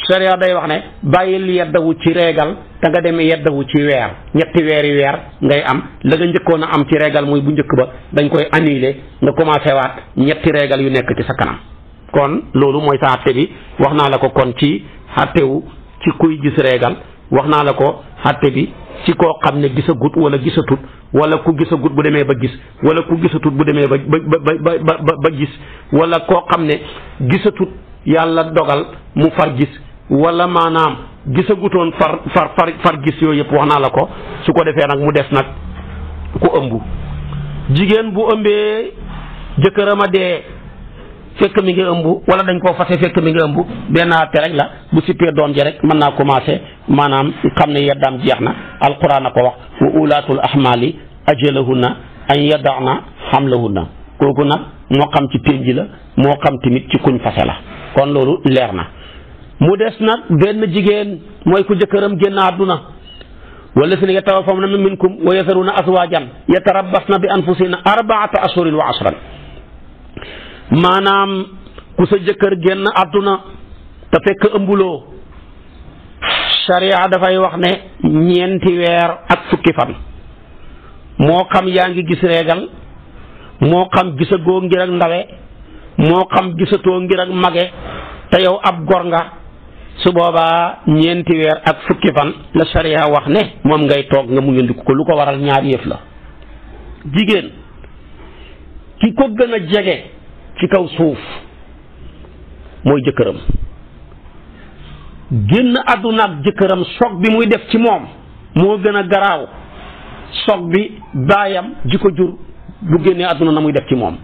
sharia day wax ne bàyyil yeddawu ci reegal te nga dem yeddawu ci weer ñetti weeri weer ngay am la nga njëkkoon a am ci reegal muy bu njëkk ba dañ koy annuler nga commencé waat ñetti reegal yu nekk ci sa kanam kon loolu mooy sa àtte bi wax naa la ko kon ci àttewu ci kuy gis reegal wax naa la ko àtte bi ci koo xam ne gisagut wala gisatut wala ku gisagut bu demee ba gis wala ku gisatut bu demee ba gis wala koo xam ne gisatut yàlla dogal mu far gis wala maanaam gisagutoon far gis yooyu yëpp wax naa la ko su ko defee nag mu des nag ku ëmb jigéen bu ëmbee jëkkëram a dee fekk mi ngi ëmb wala dañ koo fase fekk mi ngi ëmb benn àtte rek la bu sippee doom ji rek mën naa commencé maanaam xam ne yeddaam jeex na alquran a ko wax wa ulaatul ahmaali ajalahunna an yada'na hamlahunna kooku nag moo xam ci pénj la moo xam tamit ci kuñ fase la kon loolu leer na mu des nag benn jigéen mooy ku jëkkëram génn àdduna wala si ne yatawaffawna minkum wa yazaruna azwajan yatarabbasna bi anfusina arbaata ashhurin wa ashran maanaam ku sa jëkkër génn àdduna te fekk ëmbuloo sharia dafay wax ne 4 weer ak fukki fan moo xam yaa ngi gis reegal moo xam gisagoo ngir ak ndawe moo xam gisatoo ngir ak mage te yow ab gor nga su boobaa 4 weer ak fukki fan la sharia wax ne moom ngay toog nga muñandiku ko lu ko waral ñaari yëf la jigéen ki ko gën a jege ci kaw suuf mooy jëkkëram génn àdduna ak jëkkëram soog bi muy def ci moom moo gën a garaaw soog bi baayam ji ko jur bu génnee àdduna na muy def ci moom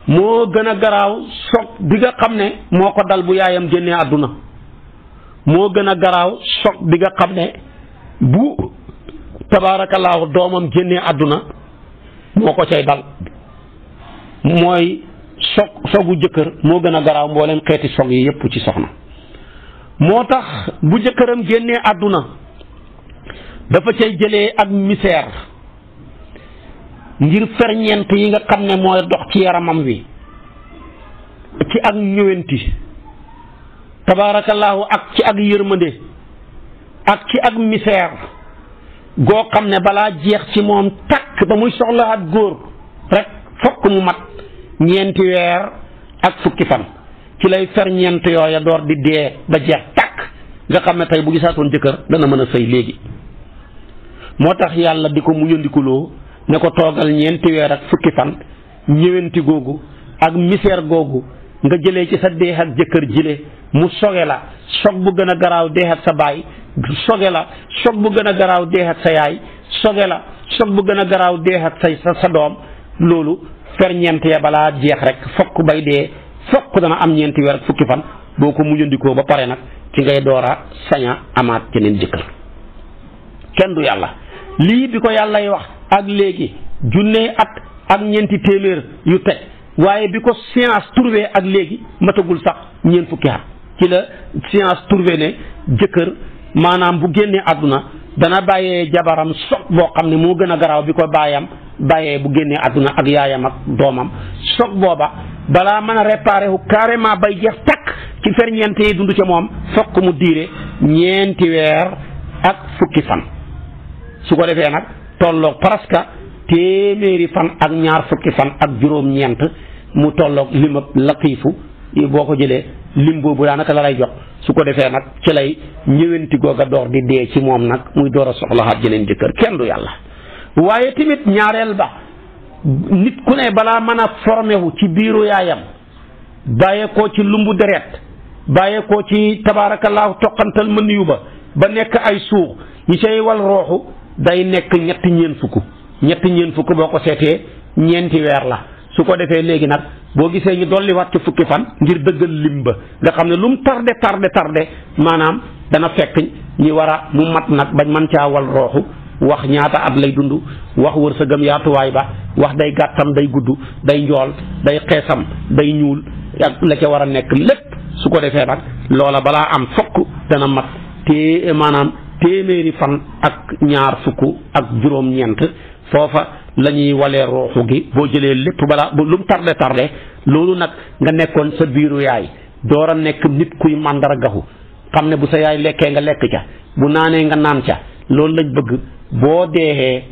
moo gën a garaaw soog bi nga xam ne moo ko dal bu yaayam génnee àdduna moo gën a garaaw soog bi nga xam ne bu tabaarakallaahu doomam génnee àdduna moo ko cay dal mooy sogu jëkkër moo gën a garaaw mbooleem xeeti sog yi yépp ci soxna moo tax bu jëkkëram génnee àdduna dafa cay jëlee ak misère ngir ferñeent yi nga xam ne mooy dox ci yaramam wi ci ak ñëwenti tabaarakallaahu ak ci ak yërmande ak ci ak misère goo xam ne balaa jeex ci moom takk ba muy soxlaat góor rek fokk mu mat 4 weer ak fukki fan ci lay ferñeent yooya door di dee ba jeex takk nga xam ne tey bu gisaatoon jëkkër dana mën a sëy léegi moo tax yàlla di ko mu yëndikuloo ne ko toogal 4 weer ak fukki fan ñëwenti googu ak misère googu nga jëlee ci sa deex ak jëkkër jile mu soge la sog bu gën a garaaw deex ak sa baay soge la sog bu gën a garaaw deex ak sa yaay soge la sog bu gën a garaaw deex ak sa doom loolu ferñeent ya balaa jeex rek fokk bay dee fokk dana am 4 weer ak fukki fan boo ko mujjandikoo ba pare nag ci ngay door a saña amaat keneen jëkkër kenn du yàlla lii bi ko yàllay wax ak léegi junne at ak 4 téeméer yu teg waaye bi ko science trouvé ak léegi matagul sax 4 fukki at ci la science trouvé ne jëkkër maanaam bu génnee àdduna dana bàyyee jabaram soog boo xam ne moo gën a garaaw bi ko bàyyee bu génnee àdduna ak yaayam ak doomam soog booba balaa mën a réparé wu carrément bay jeex takk ci ferñeent yi dund ca moom fokk mu diire 4 weer ak fukki fan su ko defee nag tolloog presque téeméeri fan ak 2 fukki fan ak juróom-ñeent mu tolloog limab laqiifu boo ko jëlee lim boobu daanaka la lay jox su ko defee nag ci lay ñëwenti googa door di dee ci moom nag muy door a soxlaxaat jeneen jëkkër kenn du yàlla waaye tamit ñaareel ba nit ku ne balaa mën a formé wu ci biiru yaayam bàyyeekoo ci lumbu deret bàyyeekoo ci tabaarakallaahu toqantal mën yu ba nekk ay suux ñi cay wal rooxu day nekk ñeent fukk boo ko seetee 4 weer la su ko defee léegi nag boo gisee ñu dolliwaat ci fukki fan ngir dëggal lim ba nga xam ne lu mu tardé maanaam dana fekk ñi war a mu mat nag bañ man caa wal rooxu wax ñaata at lay dund wax wërsëgam yaatuwaay ba wax day gàttam day gudd day njool day xeesam day ñuul ak la ca war a nekk lépp su ko defee nag loola balaa am fokk dana mat maanaam téeméeri fan ak 2 fukk ak juróom-ñeent foofa la ñuy walee rooxu gi boo jëlee lépp balaa lu mu tardé loolu nag nga nekkoon sa biiru yaay door a nekk nit kuy màndargaxu xam ne bu sa yaay lekkee nga lekk ca bu naanee nga naan ca loolu lañ bëgg boo deexee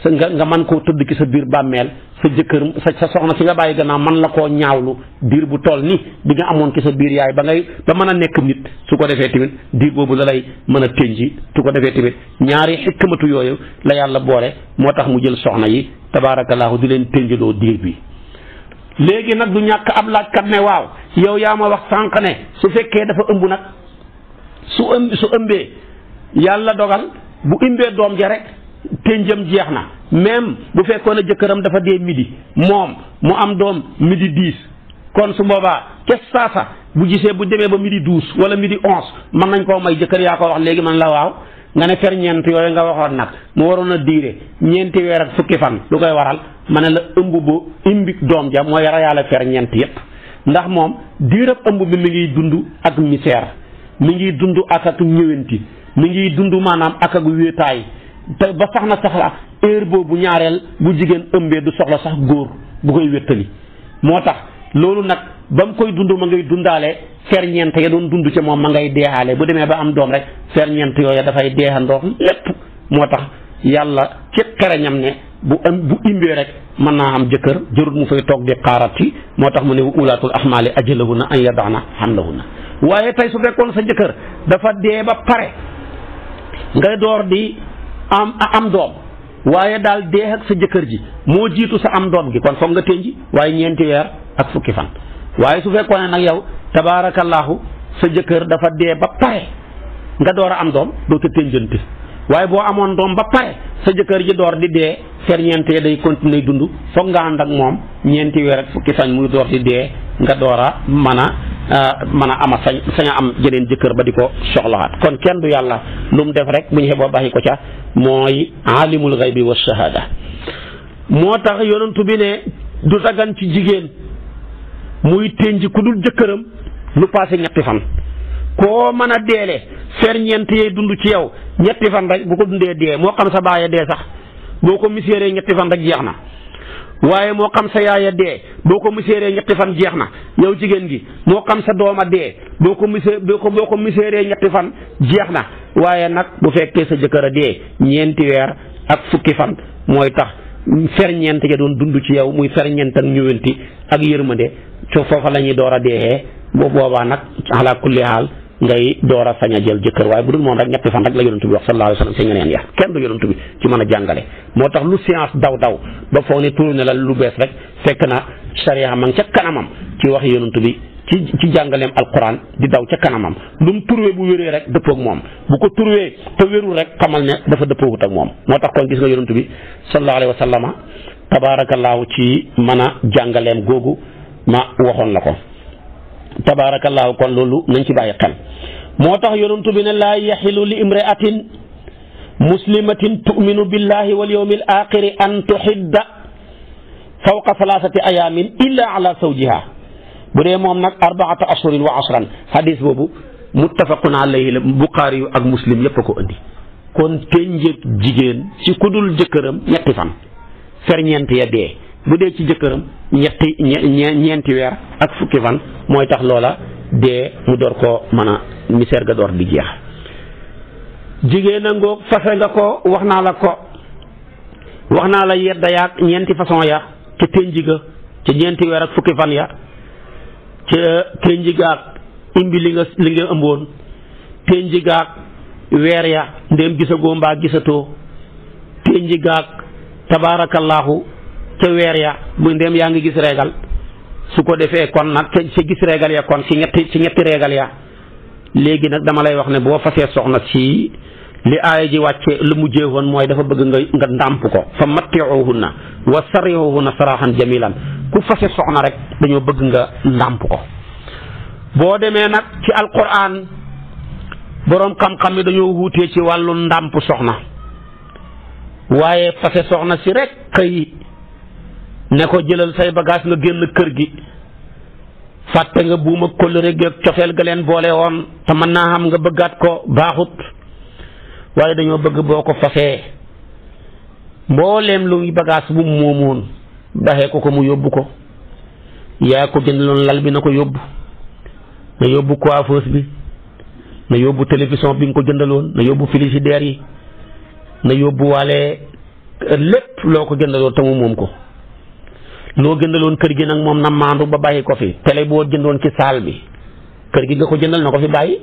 sa nga mën koo tëdd ci sa biir bàmmeel sa jëkkër sa soxna si nga bàyyi gannaaw man la koo ñaawlu diir bu toll ni bi nga amoon ci sa biir yaay ba mën a nekk nit su ko defee tamit diir boobu la lay mën a tënji su ko defee tamit ñaari xikmatu yooyu la yàlla boole moo tax mu jël soxna yi tabaarakallaahu di leen tënjiloo diir bi léegi nag du ñàkk ab laajkat ne waaw yow yaa ma wax sànq ne su fekkee dafa ëmb nag su ëmbee yàlla dogal bu ëmbee doom ja rek tënjam jeex na même bu fekkoon ne jëkkëram dafa dee midi moom mu am doom midi 10 kon su boobaa ca saasa bu gisee bu demee ba midi 12 wala midi 11 mën nañ koo may jëkkër yaa ko wax léegi man la waaw nga ne ferñeent yooyu nga waxoon nag mu waroon a diire ñeenti weer ak fukki fan lu koy waral ma ne la ëmb bu imbi doom ja mooy rayaale ferñeent yépp ndax moom diirab ëmb bi mi ngi dund ak misère mi ngi dund ak ñëwenti mi ngi dund maanaam ak wéetaay te ba sax na sax la heure boobu ñaareel bu jigéen ëmbee du soxla sax góor bu koy wéttali moo tax loolu nag ba mu koy dund ma ngay dundaale ferñeent ya doon dund ci moom ma ngay deexaale bu demee ba am doom rek ferñeent yooya dafay deexandoo lépp moo tax yàlla ci xereñam ne bu imbee rek mën naa am jëkkër jërut mu fay toog di xaarati moo tax mu ne ulaatul ahmaali ajalahunna an yada'na hamlahunna waaye tey su fekkoon sa jëkkër dafa dee ba pare nga door di am doom waaye daal dee ak sa jëkkër ji moo jiitu sa am doom gi kon foog nga tënji waaye ñeenti weer ak fukki fan waaye su fekkoon ne nag yow tabaarakallaahu sa jëkkër dafa dee ba pare nga door a am doom doo te tënjante waaye boo amoon doom ba pare sa jëkkër ji door di dee ferñeente day continuer dund foog nga ànd ak moom ñeenti weer ak fukki fan muy door di dee nga door a mën a ama sañ a am jeneen jëkkër ba di ko soxlawaat kon kenn du yàlla lu mu def rek bu ñu xeboo bàyyi ko ca mooy alimul xaybi wa shahada moo tax yonentu bi ne du dagan ci jigéen muy tënj ku dul jëkkëram lu passé ñetti fan koo mën a deele ferñeent yee dund ci yow ñetti fan rek bu ko dundee dee moo xam sa baaya dee sax boo ko miséeree ñetti fan rek jeex na waaye moo xam sa yaaya dee boo ko miséeree ñetti fan jeex na yow jigéen gi moo xam sa dooma dee boo ko miséeree ñetti fan jeex na waaye nag bu fekkee sa jëkkër a dee ñeenti weer ak fukki fan mooy tax ferñeent ya doon dund ci yow muy ferñeent ak ñëwanti ak yërmande co foofa la ñuy door a deexee boo boobaa nag ala kulli haal ngay door a sañ a jël jëkkër waaye bu dul moom rek ñetti fan rek la yonent bi wax sallallahu alayhi wa sallam si ñeneen ya kenn du yonent bi ci mën a jàngale moo tax lu science daw ba foog ne turu ne la lu bees rek fekk na sharia ma ngi ca kanamam ci wax yonent bi ci jàngaleem alquran di daw ca kanamam lu mu turwee bu wéree rek dëppoog moom bu ko turwee te wérul rek xamal ne dafa dëppoowut ak moom moo tax kon gis nga yonent bi sallallahu alayhi wa sallama tabaarakallaahu ci mën a jàngaleem googu ma waxoon la ko tabaarakallaahu kon loolu nañ ci bàyyi xel moo tax yonent bi ne laa yaxilu li imraatin muslimatin tu'minu billahi wal yawmil aaxiri an tuhidda fawqa salaasati ayaamin illa ala zawjiha bu dee moom nag arbaata ashhurin wa ashran hadis boobu muttafaqun alayhi la Buxaari yu ak Muslim yépp a ko indi kon tënjëg jigéen ci ku dul jëkkëram ñetti fan ferñeent ya dee bu dee ci jëkkëram ñeenti weer ak fukki fan mooy tax loola dee mu door ko mën a misère ga door di jeex jigéen a ngoog fase nga ko wax naa la yedda yaag ñeenti façon ya ca tënji ga ca ñeenti weer ak fukki fan ya ca tënji gaag imbi li nga ëmboon tënji gaag weer ya ndéem gisagoo mbaa gisatoo tënji gaag tabaarakallaahu ca weer ya bu ndéem yaa ngi gis reegal su ko defee kon nag ca gis reegal ya kon ci ñetti reegal ya léegi nag dama lay wax ne boo fasee soxna si li aaya ji wàcce lu mujjee woon mooy dafa bëgg nga ndàmp ko fa matti'uhunna wa sarrihuhunna sarahan jamilan ku fase soxna rek dañoo bëgg nga ndàmp ko boo demee nag ci alquran boroom xam-xam yi dañoo wuutee ci wàllu ndàmp soxna waaye fase soxna si rek kay ne ko jëlal say bagage nga génn kër gi fàtte nga buuma kóllëre gi ak cofeel ga leen boole woon te mën naa xam nga bëggaat ko baaxut waaye dañoo bëgg boo ko fasee mbooleem luy bagage bu moomoon baxee ko mu yóbbu ko yaa ko jëndaloon lal bi na ko yóbbu na yóbbu coiffeuse bi na yóbbu télévision bi nga ko jëndaloon na yóbbu frigidaire yi na yóbbu waale lépp loo ko jëndaloon te mu moom ko loo jëndaloon kër gi nag moom na maandu ba bàyyi ko fi télé boo jëndoon ci saal bi kër gi nga ko jëndal na ko fi bàyyi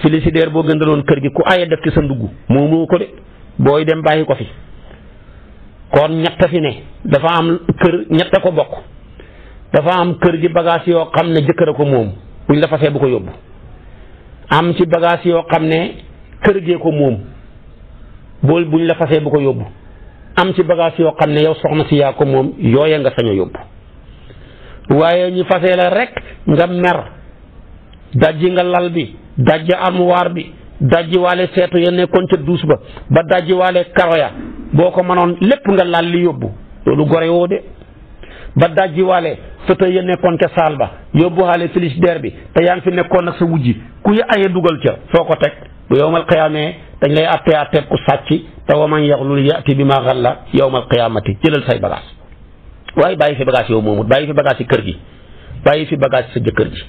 frigidaire boo jëndaloon kër gi ku aye def ci sa ndugg moomoo ko de booy dem bàyyi ko fi kon ñett fi ne dafa am kër ñette ko bokk dafa am kër gi bagage yoo xam ne jëkkër a ko moom buñ la fasee bu ko yóbbu am ci bagage yoo xam ne kër gee ko moom bool buñ la fasee bu ko yóbbu am ci bagage yoo xam ne yow soxna si yaa ko moom yooya nga sañ a yóbbu waaye ñu fasee la rek nga mer dajji nga lal bi dajji armoire bi dajji waale seetu ya nekkoon ca duus ba dajji waale karo ya boo ko mënoon lépp nga lal li yóbbu loolu gore woo de ba dajji waale fauteuil ya nekkoon ca saal ba yóbbu waale frigidaire bi te yaa ngi fi nekkoon ak sa wujji kuy aye dugal ca foo ko teg bu yowmal qiyaamee dañ lay attee ku sàcc te wa man yaxlul yati bi ma xalla yowmal qiyaamati jëlal say bagage waaye bàyyi fi bagage yow moomut bàyyi fi bagage yi kër gi bàyyi fi bagage sa jëkkër ji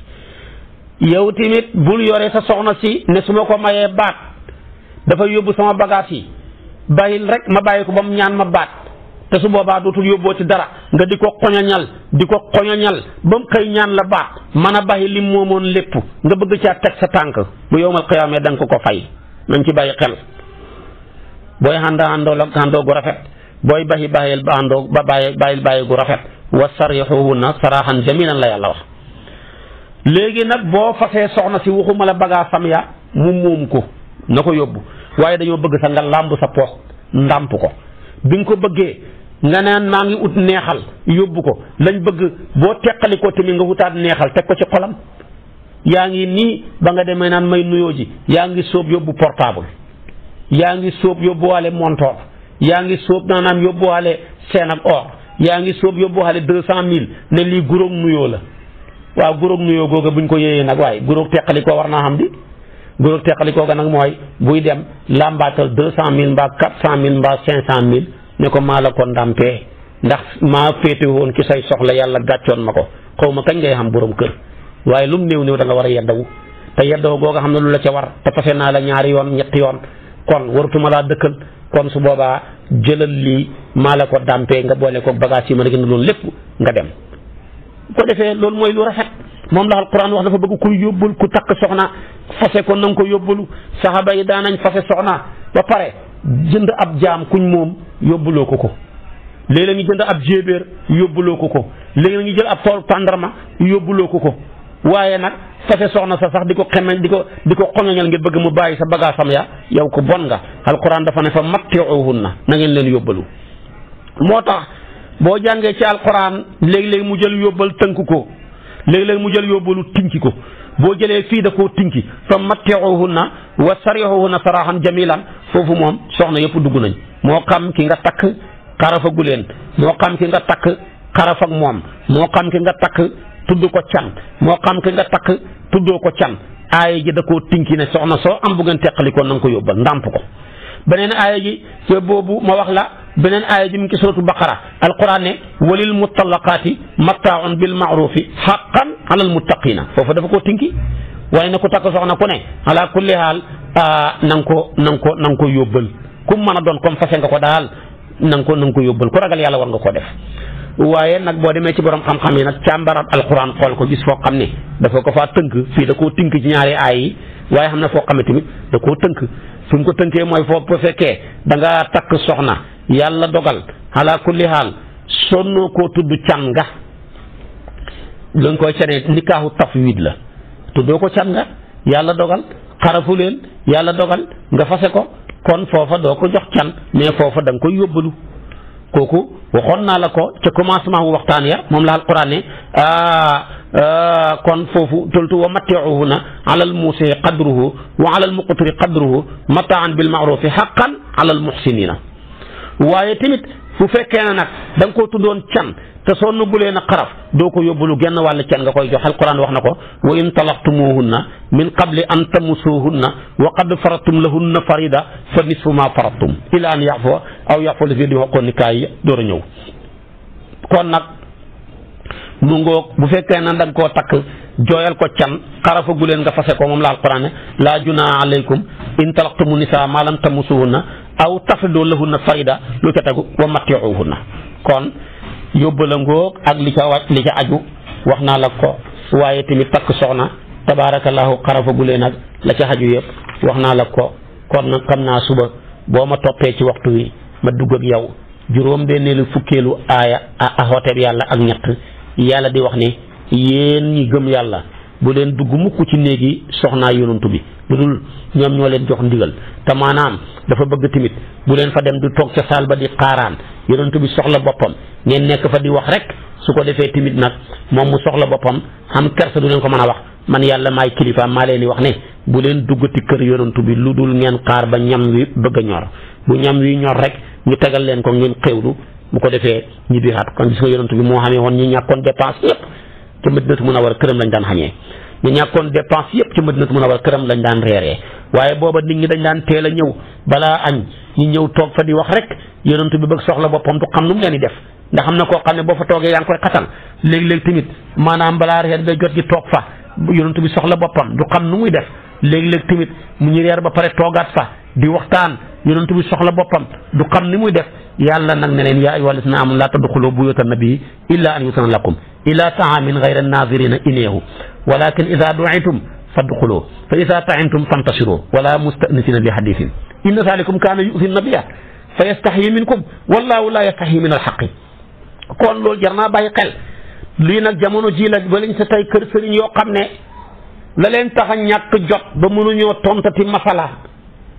yow tamit bul yore sa soxna si ne su ma ko mayee baat dafa yóbbu sama bagage yi bàyyil rek ma bàyyi ko ba mu ñaan ma baat te su boobaa dootul yóbboo ci dara nga di ko xoñoñal ba mu xëy ñaan la baat mën a bàyyi lim moomoon lépp nga bëgg caa teg sa tànk bu yowmal qiyaamee da nga ko fay nañ ci bàyyi xel booy àndoo gu rafet booy bàyyil gu rafet wa sarixuhunna saraxan jamilan la yàlla wax. léegi nag boo fasee soxna si waxuma la bagaa sam ya mu moom ko na ko yóbbu waaye dañoo bëgg sa nga làmb sa poos ndàmp ko bi nga ko bëggee nga naan maa ngi ut neexal yóbbu ko lañ bëgg boo teqali ko tamit nga wutaat neexal teg ko ci xolam yaa ngi nii ba nga demee naan may nuyoo ji yaa ngi sóob yóbbu portable yaa ngi sóob yóbbuwaale montor yaa ngi sóob naanaam yóbbuwaale seen ak or yaa ngi sóob yóbbuwaale 200,000 ne lii guróog nuyoo la waaw guróog nuyoo googa buñ ko yéeyee nag waaye guróog teqali koo war naa xam di guróog teqali kooga nag mooy buy dem làmbaatal 200,000 mbaa 400,000 mbaa 500,000 ne ko maa la ko ndàmpee ndax maa féete woon ki say soxla yàlla gàccoon ma ko xaw ma kañ ngay xam borom kër waaye lu mu néew da nga war a yeddawu te yeddawu googa xam ne lu la ca war te fase naa la 2 yoon 3 yoon kon warutuma laa dëkkal kon su boobaa jëlal lii maa la ko dàmpee nga boole ko bagage yi ma la gën a loolu lépp nga dem ko defee loolu mooy lu rafet moom la alquran wax dafa bëgg kuy yóbbul ku takk soxna fase ko na nga ko yóbbalu saxaaba yi daanañ fase soxna ba pare jënd ab jaam kuñ moom yóbbuloo ko léeg-léeg ñu jënd ab jéebéer yóbbuloo ko léeg-léeg ñu jël ab tool tàndarma yóbbuloo ko waaye nag fase soxna sa sax di ko xemeñ di ko xoñoñal ngir bëgg mu bàyyi sa bagaasam ya yow ko bon nga alquran dafa ne fa matti'uhunna na ngeen leen yóbbalu moo tax boo jàngee ci alquran léeg-léeg mu jël yóbbal tënk ko léeg-léeg mu jël yóbbalu tinki ko boo jëlee fii da koo tinki fa matti'uhunna wa sarrihuhunna sarahan jamilan foofu moom soxna yëpp dugg nañ moo xam ki nga takk xarafagu leen moo xam ki nga takk xarafag moom moo xam ki nga takk tudd ko can moo xam ki nga takk tuddoo ko can aaya ji da koo tinki ne soxna soo am bu ngeen teqali ko na nga ko yóbbal ndàmp ko beneen aaya ji te boobu ma wax la beneen aaya ji mu ngi ci suratu baqara alquran ne walil mutallaqaati mattaaun bil maarufi haqqan alal muttaqina foofu dafa koo tinki waaye na ko takk soxna ku ne ala kulli haal na nga ko yóbbal ku mën a doon comme fase nga ko daal na nga ko yóbbal ku ragal yàlla war nga ko def waaye nag boo demee ci borom xam-xam yi nag càmbarab alquran xool ko gis foo xam ne dafa ko faa tënk fii da koo tënk ci ñaari aay yi waaye xam ne foo xam ne tamit da koo tënk fi mu ko tënkee mooy foo bu fekkee da nga takk soxna yàlla dogal ala kulli haal sonnoo koo tudd can nga la nga koy canee nikaahu tafwid la tuddoo ko can nga yàlla dogal xarafu leen yàlla dogal nga fase ko kon foofa doo ko jox can mais foofa da nga koy yóbbalu kooku waxoon naa la ko ca commencement wu waxtaan ya moom la alquran ne kon foofu toltu wa matti'uhunna alal muusi qadruhu wa alal muqtiri qadruhu mataan bil ma'rufi haqqan alal muhsinina waaye tamit fu fekkee ne nag da nga koo tuddoon can te soo nubbulee na xaraf doo ko yóbbalu genn wàll can nga koy jox alquran wax na ko wa in talaqtumuhunna min qabli an tamusuhunna wa qad faradtum lahunna farida fa nisfu ma faradtum ila an ya'fu aw ya'fu lazi di waxoon ni kaay door a ñëw kon nag mu ngoog bu fekkee ne da nga koo takk jooyal ko can xarafa gu leen nga fase ko moom la alquran ne laa junaaha alaykum in talaqtumu nisaa ma lam tamusuhunna aw tafridu lahunna farida lu ca tegu wa matti'uhunna kon yóbbala ngoog ak li ca aju wax naa la ko waaye tamit takk soxna tabaarakallaahu xarafa gu leen ak la ca aju yëpp wax naa la ko kon nag xam naa suba boo ma toppee ci waxtu wi ma dugg ak yow juróom-benneelu fukkeelu aaya a xooteeb yàlla ak ñett yàlla di wax ne yéen ñi gëm yàlla bu leen dugg mukk ci néegi soxnaa yonantu bi lu dul ñoom ñoo leen jox ndigal te maanaam dafa bëgg tamit bu leen fa dem di toog ca saal ba di xaaraan yonantu bi soxla boppam ngeen nekk fa di wax rek su ko defee tamit nag moom mu soxla boppam am kersa du leen ko mën a wax man yàlla maay kilifa maa leen di wax ne bu leen duggati kër yonantu bi lu dul ngeen xaar ba ñam wi bëgg a ñor bu ñam wi ñor rek ñu tegal leen ko ngeen xewlu bu ko defee ñibbi xaat kon gis nga yonantu bi moo xamee woon ñi ñàkkoon dépense yëpp ca Madinatu Munawwara këram lañ daan xañee ñu ñàkkoon dépense yëpp ca Madinatu Munawwara këram lañ daan reeree waaye booba nit ñi dañ daan teel a ñëw balaa añ ñu ñëw toog fa di wax rek yonantu bi bëgg soxla boppam du xam nu mu leen di def ndax xam na koo xam ne boo fa toogee yaa ngi koy xatal léeg-léeg tamit maanaam balaa reer ba jot gi toog fa yonantu bi soxla boppam du xam nu muy def léeg-léeg tamit mu ñu reer ba pare toogaat fa di waxtaan yonantu bi soxla boppam du xam ni muy def yàlla nag ne leen yaa ayyuhaa llaziina aamanu laa tadxuluu buyuuta nabii illaa an yu'zana lakum ilaa ta'aamin ghayra naaziriina inaahu walaakin izaa du'iitum fadxuluu fa izaa ta'imtum fantashiruu wa laa musta'nisiina li hadiisin inna zaalikum kaana yu'zii nabiyya fa yastahyii minkum wallaahu laa yastahyii mina al-haqqi kon loolu jar naa bàyyi xel lii nag jamono ji la ba lañ sa tey kër sëriñ yoo xam ne la leen tax a ñàkk jot ba mënuñoo tontati masala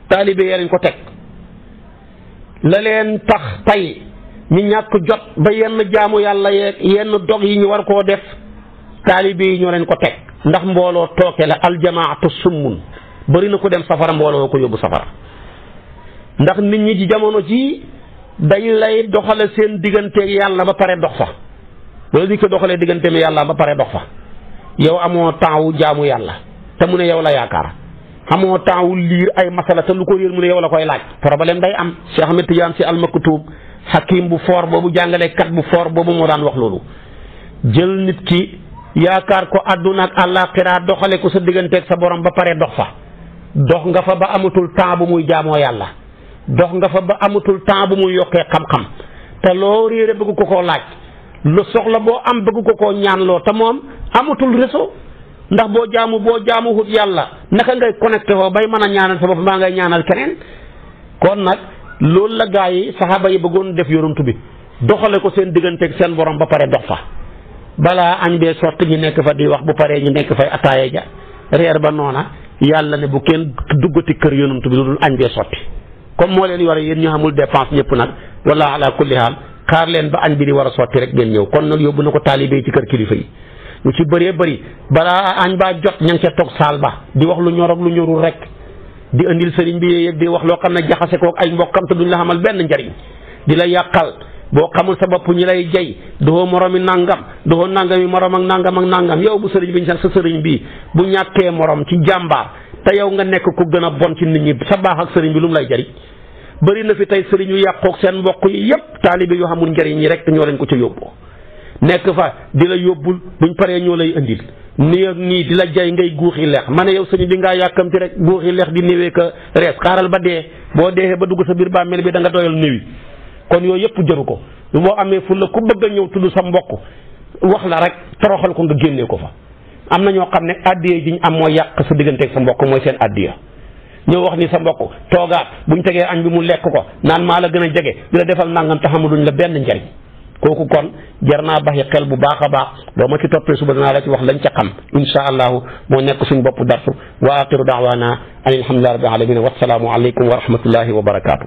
taalibe yee lañ ko teg la leen tax tey ñu ñàkk jot ba yenn jaamu yàlla yeeg yenn dog yi ñu war koo def taalibe yi ñoo leen ko teg ndax mbooloo tooke la aljamaatu summun bëri na ko dem safara mbooloo ko yóbbu safara ndax nit ñi ci jamono ji dañ lay doxale seen digganteeg yàlla ba pare dox fa loolu di ko doxalee digganteeg yàlla ba pare dox fa yow amoo temps wu jaamu yàlla te mu ne yow la yaakaar amoo temps wu liir ay masala te lu ko réer mu ne yow la koy laaj problème day am Cheikh Ahmed Tidiane Sy Al Maktoum hakim bu foor boobu jàngalekat bu foor boobu moo daan wax loolu jël nit ki yaakaar ko àdduna ak àllaaxira doxale ko sa digganteeg sa borom ba pare dox fa dox nga fa ba amatul temps bu muy jaamoo yàlla dox nga fa ba amatul temps bu muy yokkee xam-xam te loo réere bëgg ko koo laaj lu soxla boo am bëgg ko koo ñaanloo te moom amatul réseau ndax boo jaamu hut yàlla naka ngay connecté foofu bay mën a ñaanal sa bopp maa ngay ñaanal keneen kon nag loolu la gaa yi saxaaba yi bëggoon def yonantu bi doxale ko seen digganteeg seen borom ba pare dox fa balaa añ bee sotti ñu nekk fa di wax bu paree ñu nekk fay ataaya ja reer ba noona yàlla ne bu kenn duggati kër yonantu bi lu dul añ bee sotti comme moo leen yore yéen ñu xamul dépense ñëpp nag wala ala kulli haal xaar leen ba añ bi di war a sotti rek ngeen ñëw kon nag yóbbu na ko taalibe yi ci kër kilifa yi ñu ci bëree bëri balaa añ baa jot ña ngi ca toog saal ba di wax lu ñor ak lu ñorul rek di andil sëriñ bi yëg di wax loo xam ne jaxase ko ak ay mbokkam te duñ la xamal benn njariñ di la yàqal boo xamul sa bopp ñi lay jay doo moromi nangam doo nangami morom ak nangam yow bu sëriñ bi sa sëriñ bi bu ñàkkee morom ci jàmbaar te yow nga nekk ku gën a bon ci nit ñi sa baax ak sëriñ bi lu mu lay jariñ bëri na fi tey sëriñ yu yàqoog seen mbokk yi yëpp taalibe yoo xamul njariñ yi rek te ñoo leen ko ca yóbbu nekk fa di la yóbbul buñ paree ñoo lay indil nii ak nii di la jay ngay guuxi leex ma ne yow sëñ bi ngaa yàkkamti rek guuxi leex di néewee ka rees xaaral ba dee boo deexee ba dugg sa biir bàmmeel bi da nga doyal néewi kon yooyu yëpp jëru ko boo amee fu la ku bëgg a ñëw tudd sa mbokk wax la rek toroxal ko nga génnee ko fa am na ñoo xam ne addiya ji ñu am mooy yàq sa digganteeg sa mbokk mooy seen addiya ñëw wax ni sa mbokk toogaat buñ tegee añ bi mu lekk ko naan maa la gën a jege di la defal nangam te xamaluñ la benn njariñ kooku kon jar naa baxi xel bu baax a baax doo ma ci toppee suba danaa la ci wax lañ ca xam insha allahu moo nekk suñ bopp darsu wa axiru daawaana an alhamdulillahi rabbil alamin wassalaamu aleykum wa rahmatullahi wa barakaatu